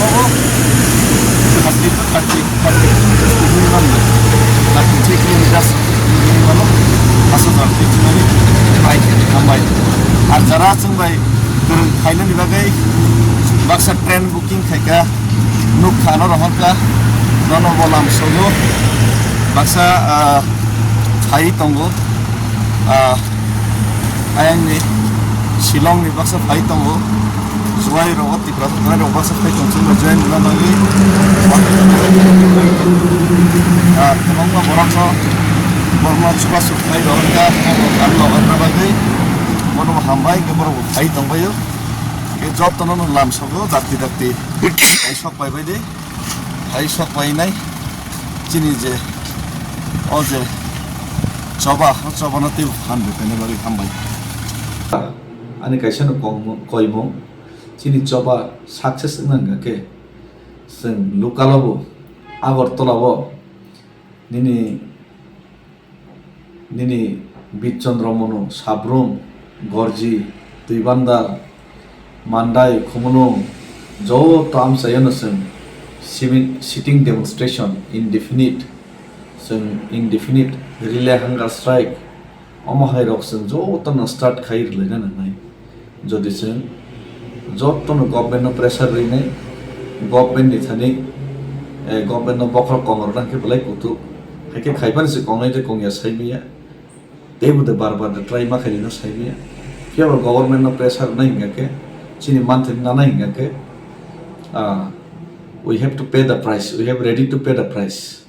Obo thirty, thirty, thirty kilometers minimum, thirty three kilometers minimum, paanch hajar feet mani bike hambai. Ar jara chwng bai kwrwng khainani bagwi baksa train booking khaikha, nukha no rohorkha, nono bo lam sogo baksa, ah, phai tongo, ah, ayangni Shillong ni baksa phai tongo, Juai rogo. Rok baksa phai tong chwng bai join rwna bagwi. Ah, kwbangma borok no, borok no chubachu khlai rw wngkha, borok no logarna bagwi. Bono bo hambai, hwnkhe borok bo phai tong bai o. Hwnkhe jotono no lam sogo, dakti dakti. Phai sok pai bai di. Phai sok pai nai. Chini je, o je choba, o choba no tei phan rw khaina bagwi hambai. Ani kaisa no kongmo-, koimung. Chini choba success wngna hwnkha khe, chwng local o bo, Agartala o, nini, nini Birchandra Manu, Sabrum, Gorji, Twibandal, Mandai, Khumulwng, joto amchaio no chwng simi-, sitting demonstration, indefinite, chwng indefinite relay hunger strike, omo hai rok chwng jotono start khai rwlaina nangnai. Jodi chwng jotono government no pressure rwinai, government ni thani, eh, government no bokhorok kong rwna hwnkhe belai kutuk. Haikhe khaibani se kongnai de kongya saimanya. Teibo de bar bar de try ma khailino saimanya. Phiyaba government no pressure rwnai hwnkha khe, chini manthani nanai hwnkha khe, ah, we have to pay the price, we have ready to pay the price.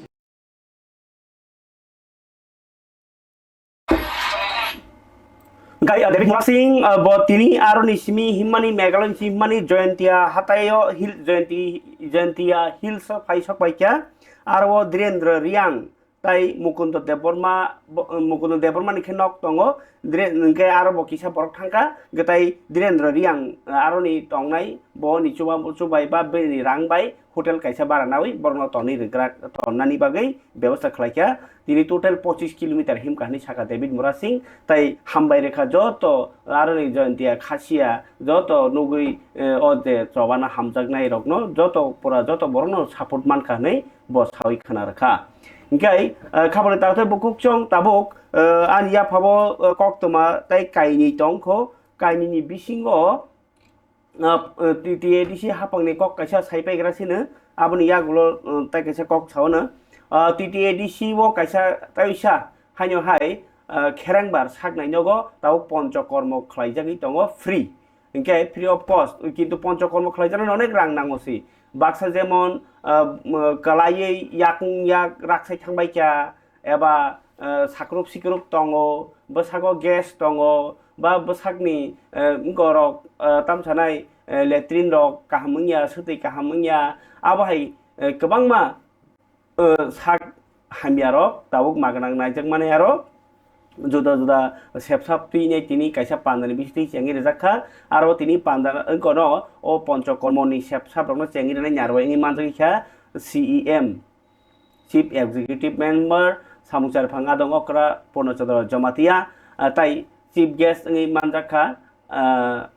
Gai, ah, David Murasing, ah, bo tini aroni simi himmani Meghalaya ni simi himmani Jaintia hataio Hill, Jainti-, Jaintia Hills o phai sok pai kha. Aro o Dhirendra Reang tai Mukundo Debbarma, bo-, Mukundo Debbarma ni khe nok tongo. Dhire-, hwnkhe aro bo kisa borok thangkha, hwnkhe tai Dhirendra Reang, ah, aroni tongnai, bo ni chuba-, chubai ba bini rang bai hotel kaisa bara nawi borokno tonwi rwgrak, tonnani bagwi bebosta khlaikha. Tini total pochis kilometer himkha hinwi sakha David Murasing, tai hambai rwkha joto aroni Jaintia Khasia joto nugwi, eh, o je chobana hamjaknai rokno joto pura joto borokno support mankha hinwi bo sawi khna rwkha. Hingkhe, eh, khaboni taktwi bukhuk chwng tabuk, eh, ani yaphabo, eh, koktwma tei kainwi tongkho, kainwini bisingo ah, ah, T T A D C hapangni kok kaisa sai paigra sino, aboni yagulo, ah, tai kaisa kok sao no. Ah, T T A D C o kaisa taisa haino hai, ah, kherengbar saknai nogo tabuk ponchokormo khlaijagwi tongo free. Hinkhe free of cost, kintu ponchokormo khlaijaknai onek rang nango si. Baksa jemon, ah, m-, kalaiwi yakung yak raksai thangbai kha, eba, eh, sakruk sikruk tongo, bwsago gas tongo, ba bwsakni, eh, borok, eh, tamsanai, eh, latrine rok kaham wngya, swtwi kaham wngya, abo hai, eh, kwbangma, eh, sak hamya rok tabuk magnang naijak mani aro juda juda sepsap twi nai tini kaisa pandani bisitwi chengwi rijak kha, aro tini panda wngkha no o ponchokormoni sepsap rokno chengwi rwnai narwai wngwi manjak kha C E M. Chief Executive Member samung charphang adong okra Purno Chandra Jamatia, ah, tai Chief Guest wngwi manjak kha, ah,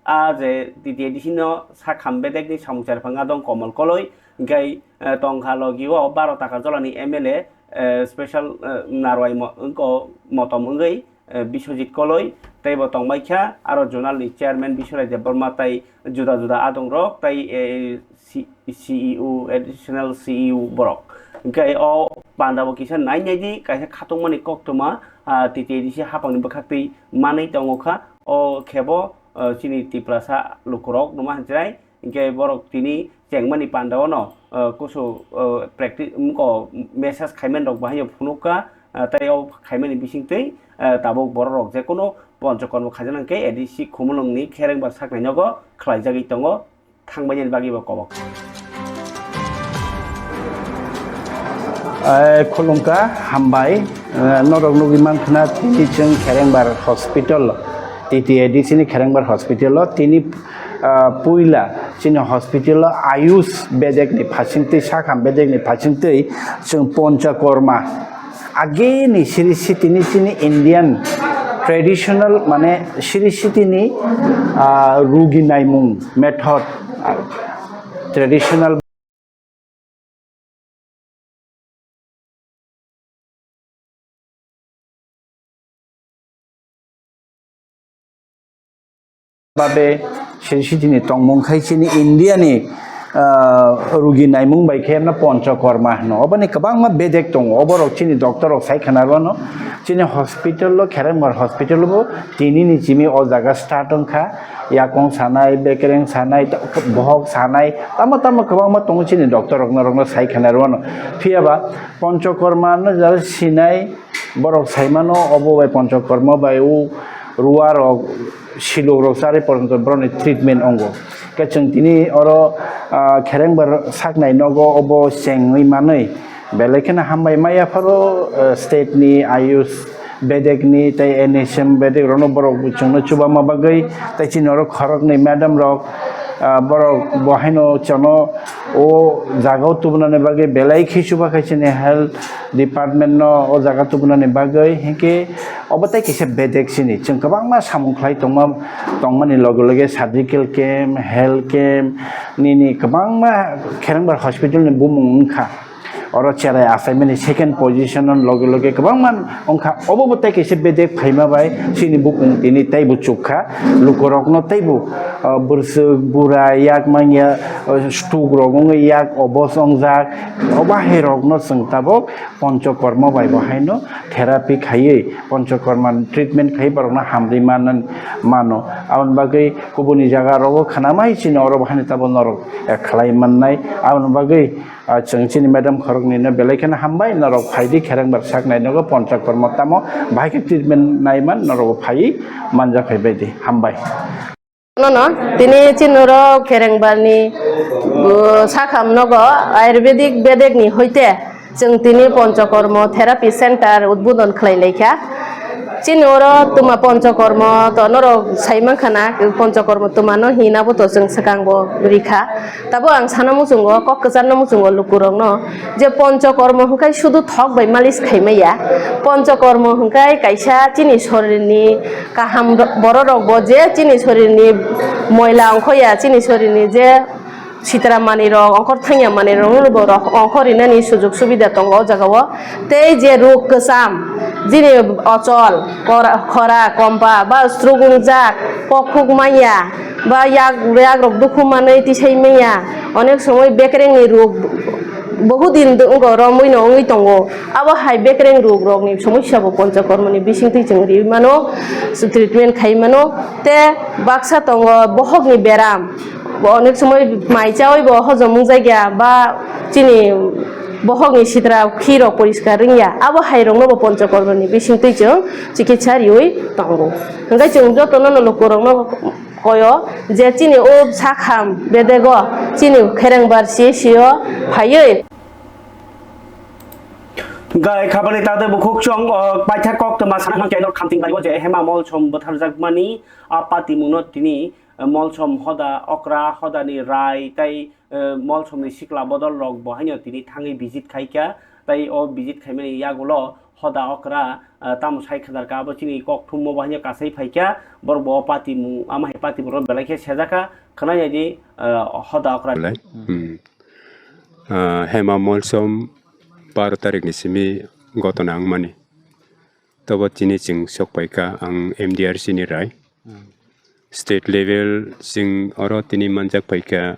a je T T A D C no sakham bedekni samung charphang adong Komol Koloi, hingkhai, ah, tongkha logi o baro taka jolani M L A, eh, special, eh, narwai mo-, wngko motom wngwi, eh, Biswajit Koloi, tei bo tongbai kha, aro zonal ni chairman Biswrai Debbarma tai juda juda adong rok tai, eh, C-, C E O, additional C E O borok. Hingkhe o panda bo kisa nai nai di, kaisa khatungmani koktwma, ah, T T A D C hapang ni bwkhak twi manwi tongo kha, o khe bo, eh, chini Tiprasa lukurok numa hinjrai, hingkhe borok tini chengmani panda o no, eh, kusu, eh, practice, mko message khaimani rok bahai phunukha, eh, tei o khaimani bisingtwi, eh, tabuk borok rok jekono ponchokormo khaijana hwnkhe A D C Khumulwngni kherengbar saknai nogo khlaijagwi tongo, thangbaini bagwi bo kobok. Eh, khulumkha, hambai. Eh, norok nugwi mankhwna tini chwng kherengbar hospital, T T A D C ni kherengbar hospital o tini ah, puila chini hospital o Ayush bedek ni phasingtwi, sakham bedek ni phasingtwi chwng Ponchakorma ageni siri sitini chini Indian traditional mane siri sitini, ah, rugi naimung method, ah, traditional babe siri sitini tongmung khai chini India ni, ah, rugi naimung bai khe no Ponchokorma hino. Oboni kwbangma bedek tongo. Oborok chini doctor rok sai khna rwano. Chini hospital o, Kherengbar hospital bo tini ni simi o jaga start wngkha. Yakung sanai, bekereng sanai, bohok sanai, tamo tamo kwbangma tongo chini doctor rok norokno sai khna rwano. Phiya ba Ponchokorma no jara sinai borok sai mano, obo bai Ponchokorma bai o ruwa rok, silok rok chari porjonto borokni treatment ongo. Khe chwng tini oro, ah, Kherengbar saknai nogo obo chengwi manwi. Belai kheno hambai maya pharo, eh, state ni Ayush bedek ni tei N H M bedek rokno borok chwngno chubama bagwi tei chini oro khoroknwi madam rok, ah, borok bo haino chwngno o jaga o tubunani bagwi belai khe chuba khai chini health department no o jaga tubunani bagwi. Hinkhe obo tei kisa bedek chini chwng kwbangma samung khlai tongma, tongmani loge loge surgical camp, health camp nini kwbangma Kherengbar hospital ni bumung wngkha. Oro cherai achaimani second position o loge loge kwbangma wngkha. Obo bo tei kaisa bedek phaima bai chini bukung tini teibo chukha. Lukurokno teibo, ah, bwswk, bura, yak manya, ah, stroke rok wngwi yak obos wngjak. Obo hai rokno chwng tabuk Ponchokorma bai bo haino therapy khaiwi, Ponchokorma treatment khaiwi borokno hamrwi manan-, mano. Aboni bagwi kubuni jaga rogo khwnamai chini oro bo haino tabuk norok, eh, khlai mannai. Aboni bagwi Ah, chwng chini madam khoroknwino belai kheno hambai, norok phaidi kherengbar saknai nogo Ponchokormo tamo bahai khe treatment naiman norok phaiwi manjak phaibaidi. Hambai. Nono tini chini oro kherengbarni, uh, sakham nogo Ayurvedic bedekni hoite chwng tini Ponchokormo Therapy Center udbodon khlai laikha. Chini oro tuma Ponchokormo to norok sai mankha na, Ponchokormo tuma no hina bo to chwng swkang bo rikha. Tabo ang sana muchungo, kok kwcharno muchungo lukurokno je Ponchokormo hwnkhe sudu thok bai malis khaimaya. Ponchokormo hwnkhe kaisa chini sorirni kaham ro-, bororokbo je chini sorirni moila ongkhoya, chini sorirni je sitra manwirok, ongkhor thangya manwirokno bo rok ongkhor rinani sujuk subida tongo o jagao. Tei je rok kwcham, jini ochol, kora-, khora, kompa, ba stroke wngjak, pokhuk manya, ba yak, yakrok dukhu manwi tisai manya, onek somoi bekrengni rok Bohut din do-, wngkha, romwi no wngwi tongo. Abo hai bekreng rok rokni somosya bo Ponchokormoni bisingtwi chwng riwi mano, treatment khai mano. Te baksa tongo bohokni beram, bo onek somoi mai chawi bo hojom wngjakya ba chini bohokni sitra khi rok poriskar wngya. Abo hai rokno bo Ponchokormoni bisingtwi chwng chikitsa riwi tongo. Hwnkhe chwng jotono no lukurokno koyo je chini o sakham bedego chini kherengbar C S C o phaiwi. Gai khabani tade bukhuk chong, o, paithak kok tma sana hwnkhe nok khamting bai o je Hema Molsom butharjakmani a patimungno tini, eh, Molsom hoda okra hodani rai tai, eh, Molsomni sikla bodol rok bo haino tini thangwi visit khaikha, tai o visit khaimani yagulo hoda okra, ah, tamo sai khwdar ka, abo chini kok thummo bo haino kasai phaikha, borok bo o patimung, ama hai patimung rok belai khe sejakha, khwnai nai di, ah, hoda okra. Belai. Hmm. Ah, Hema Molsom baro tarikni simi gotona wngmani. Tobo chini chwng sok paikha ang M D R C ni rai. Hmm. State level chwng oro tini manjak paikha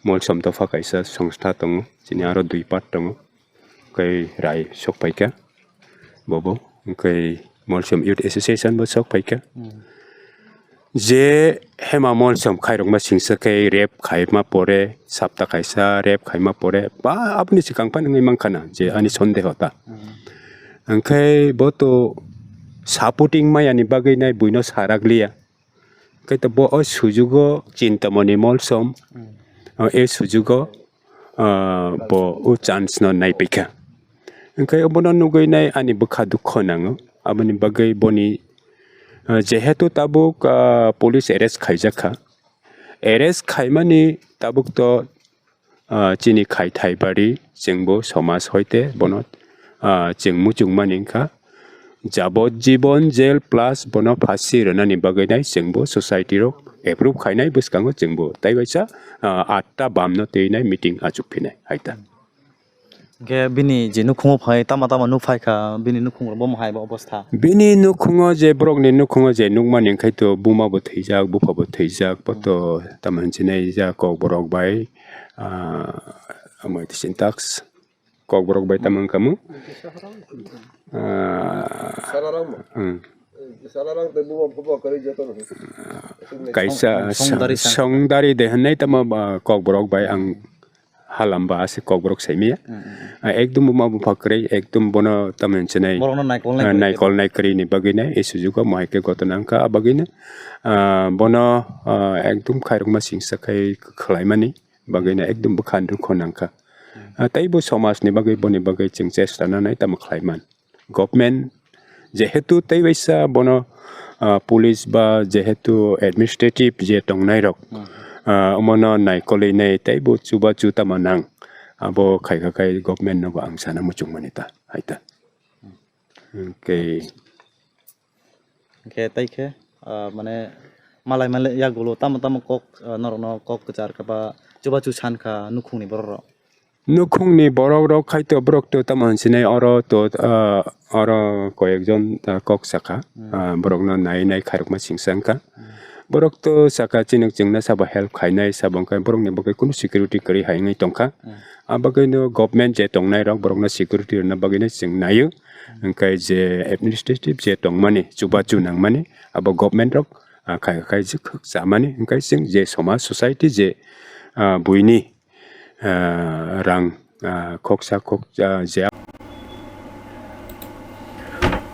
Molsom dopha kaisa songstha tongo, chini aro dui part tongo. Kai rai sok paikha bobo, kai Molsom Youth Association bo sok paikha. Hmm. Je Hema Molsom khairokma singsa khe rape khaima pore, sapta kaisa rape khaima pore, ba aboni swkang phano wngwi mankha na je ani sondeho ta. Hmm. Hwnkhe bo to supporting mayani bagwi nai buino sarakliya. Kaitor bo o sujugo Chintamoni Molsom, hmm, o e sujugo, ah, bo o chance no naipaikha. Hwnkhe obono nugwi nai ani bwkha dukho nango. Aboni bagwi boni, ah, jehetu tabuk, ah, police arrest khaijakha. Arrest khaimani tabuk to ah, chini khai thai bari chwngbo somaj hoite bono, ah, chwng muchungmani wngkha. Jabot jibon jail plus bono phasi rwnani bagwi nai chwngbo society rok approve khainai bwskango chwngbo tai waisa, ah, atta bamno twi nai meeting achuk phinai hai ta. Hwnkhe bini je nukhungo phai tama tama nuk phaikha, bini nukhung rok bo hai bo obostha. Bini nukhungo je borokni nukhungo je nukmani wngkhai to buma bo thwijak, bupha bo thwijak, boto tamo hinwi sinai jak kokborok bai. Ah, omo ito syntax. Kokborok bai tamo wngkha mo? Ah, hmm. Kaisa song-, songdari sa-, songdari de hwnwi tamo ba kokborok bai ang halamba ase kokborok saimaya. Hmm, hmm, hmm. Ah, ekdom buma bupha kwrwi, ekdom bono tamo hinwi sinai, borokno naikolnai ah, kwrwi. Naikolnai kwrwini bagwino e sujugo mohai khe gotona wngkha, ah, bagwino, ah, bono, ah, ekdom khairokma singsa khai khlaimani. Bagwino ekdom bwkha dukho nangkha. Hmm. Ah, teibo somajni bagwi, boni bagwi chwng chesta nanai tamo khlaiman. Government jehetu tei waisa bono, ah, police ba jehetu administrative je tongnai rok, hmm, ah, omono naikolwi nai teibo chubachu tamo nang. Abo khaikha khai government nobo ang sana muchungmani ta, hai ta. Hwnkhe. Hwnkhe tei khe, ah, mane malai malai yagulo tamo tamo kok, ah, norokno kok kwchar kha ba chubachu san kha nukhungni borok rok. Nukhungni borok rok khai to borok to tamo hinsinai oro to, ah, oro koyekjon, ah, kok sakha. Hmm. Ah, borokno nai nai khairokma singsa wngkha. Hmm. Borok to saka chini chwngno sabo help khainai sabo wngkha borokni bagwi kunu security kwrwi hai wngwi tongkha. Hmm. Ah, bagwino government je tongnai rok borokno security rwna bagwino chwng naio. Hwnkhe je administrative je tongmani, chubachu nangmani, abo government rok, ah, khai, khai je khuk chamani, hwnkhe chwng je somaj society je, ah, buini, ah, rang, ah, khoksa khoksa je.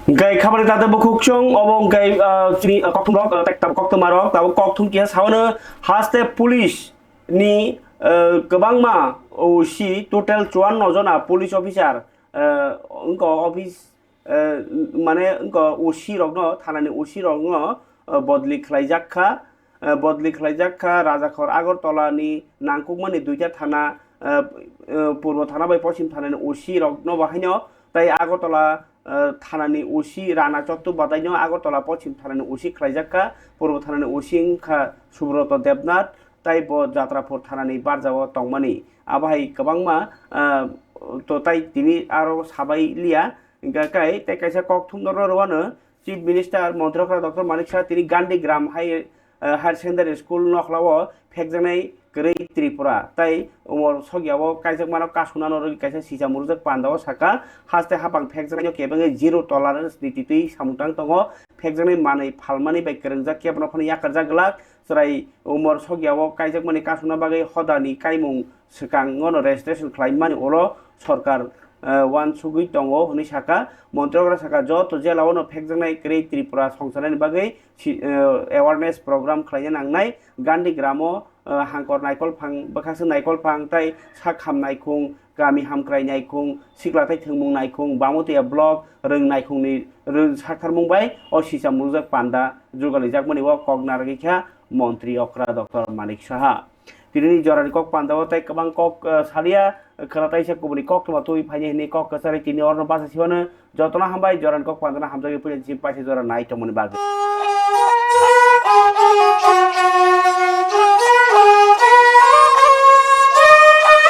Hingkai khabari tate bukhuk chwng obo hingkai, ah, chini, ah, kokthum rok, ah, tek-, tabuk koktwma rok, tabuk kokthum kiya saono haste police ni, ah, kwbangma O C total chuanno jona police officer, ah, wngkha office, eh, mane wngkha O C rokno, thanani O C rokno, eh, bodli khlaijak kha, eh, bodli khlaijak kha Rajakhor Agartala ni nangkukmani duita thana, eh, eh, Purbo thana bai Poschim thanani O C rokno bo haino, tai Agartala, eh, thanani O C Rana Chattopadhyay no Agartala Poschim thanani O C khlaijak kha, Purbo thanani O C wngkha Subroto Debnath, tai bo Jatrapur thanani barjao tongmani. Abo hai kwbangma, ah, to tai tini aro sabai liya. Hingkha kai tei kaisa kokthum norno rwano Chief Minister Montri Okra Doctor Manik Saha tini Gandhi Gram High, ah, Higher Secondary School nokhlao phekjaknai kwrwi Tripura tai umor sokyao kaijakmano kasuna norwi kaisa sisa murujak pandao saka, haste hapang phekjaknaino kebengwi zero tolerance ni titwi samung tang tongo, phekjaknai manwi phalmani bai kwrwngjak kebono phano yakarjak glak, chwrai umor sokyao kaijakmani kasuna bagwi hodani kaimung swkango no registration khlaimani ulo sorkar, eh, uansugwi tongo hwnwi saka. Montri Okra saka joto jela o no phekjaknai kwrwi Tripura songcharnani bagwi si-, eh, awareness program khlaina nangnai. Gandhi Gramo, eh, hangkor naikol phang, bwkhaksa naikol phang tai sak ham naikhung, kami hamkrai naikhung, sikla tai thwngmung naikhung, Bamutiya block, rwng naikhungni rwng saktharmung bai o sisa murujak panda jugalijakmani o kok narwgwi kha Montri Okra Doctor Manik Saha. Tinini jorani kok pandao tai kwbang kok, eh, salia, khwna taisa kubuni koktwma twi phaini hwnwi kok kwchari tini orno basa siwano jotono hambai jorani kok pandano hamjagwi puila chini paisa jora nai tongmani bagwi.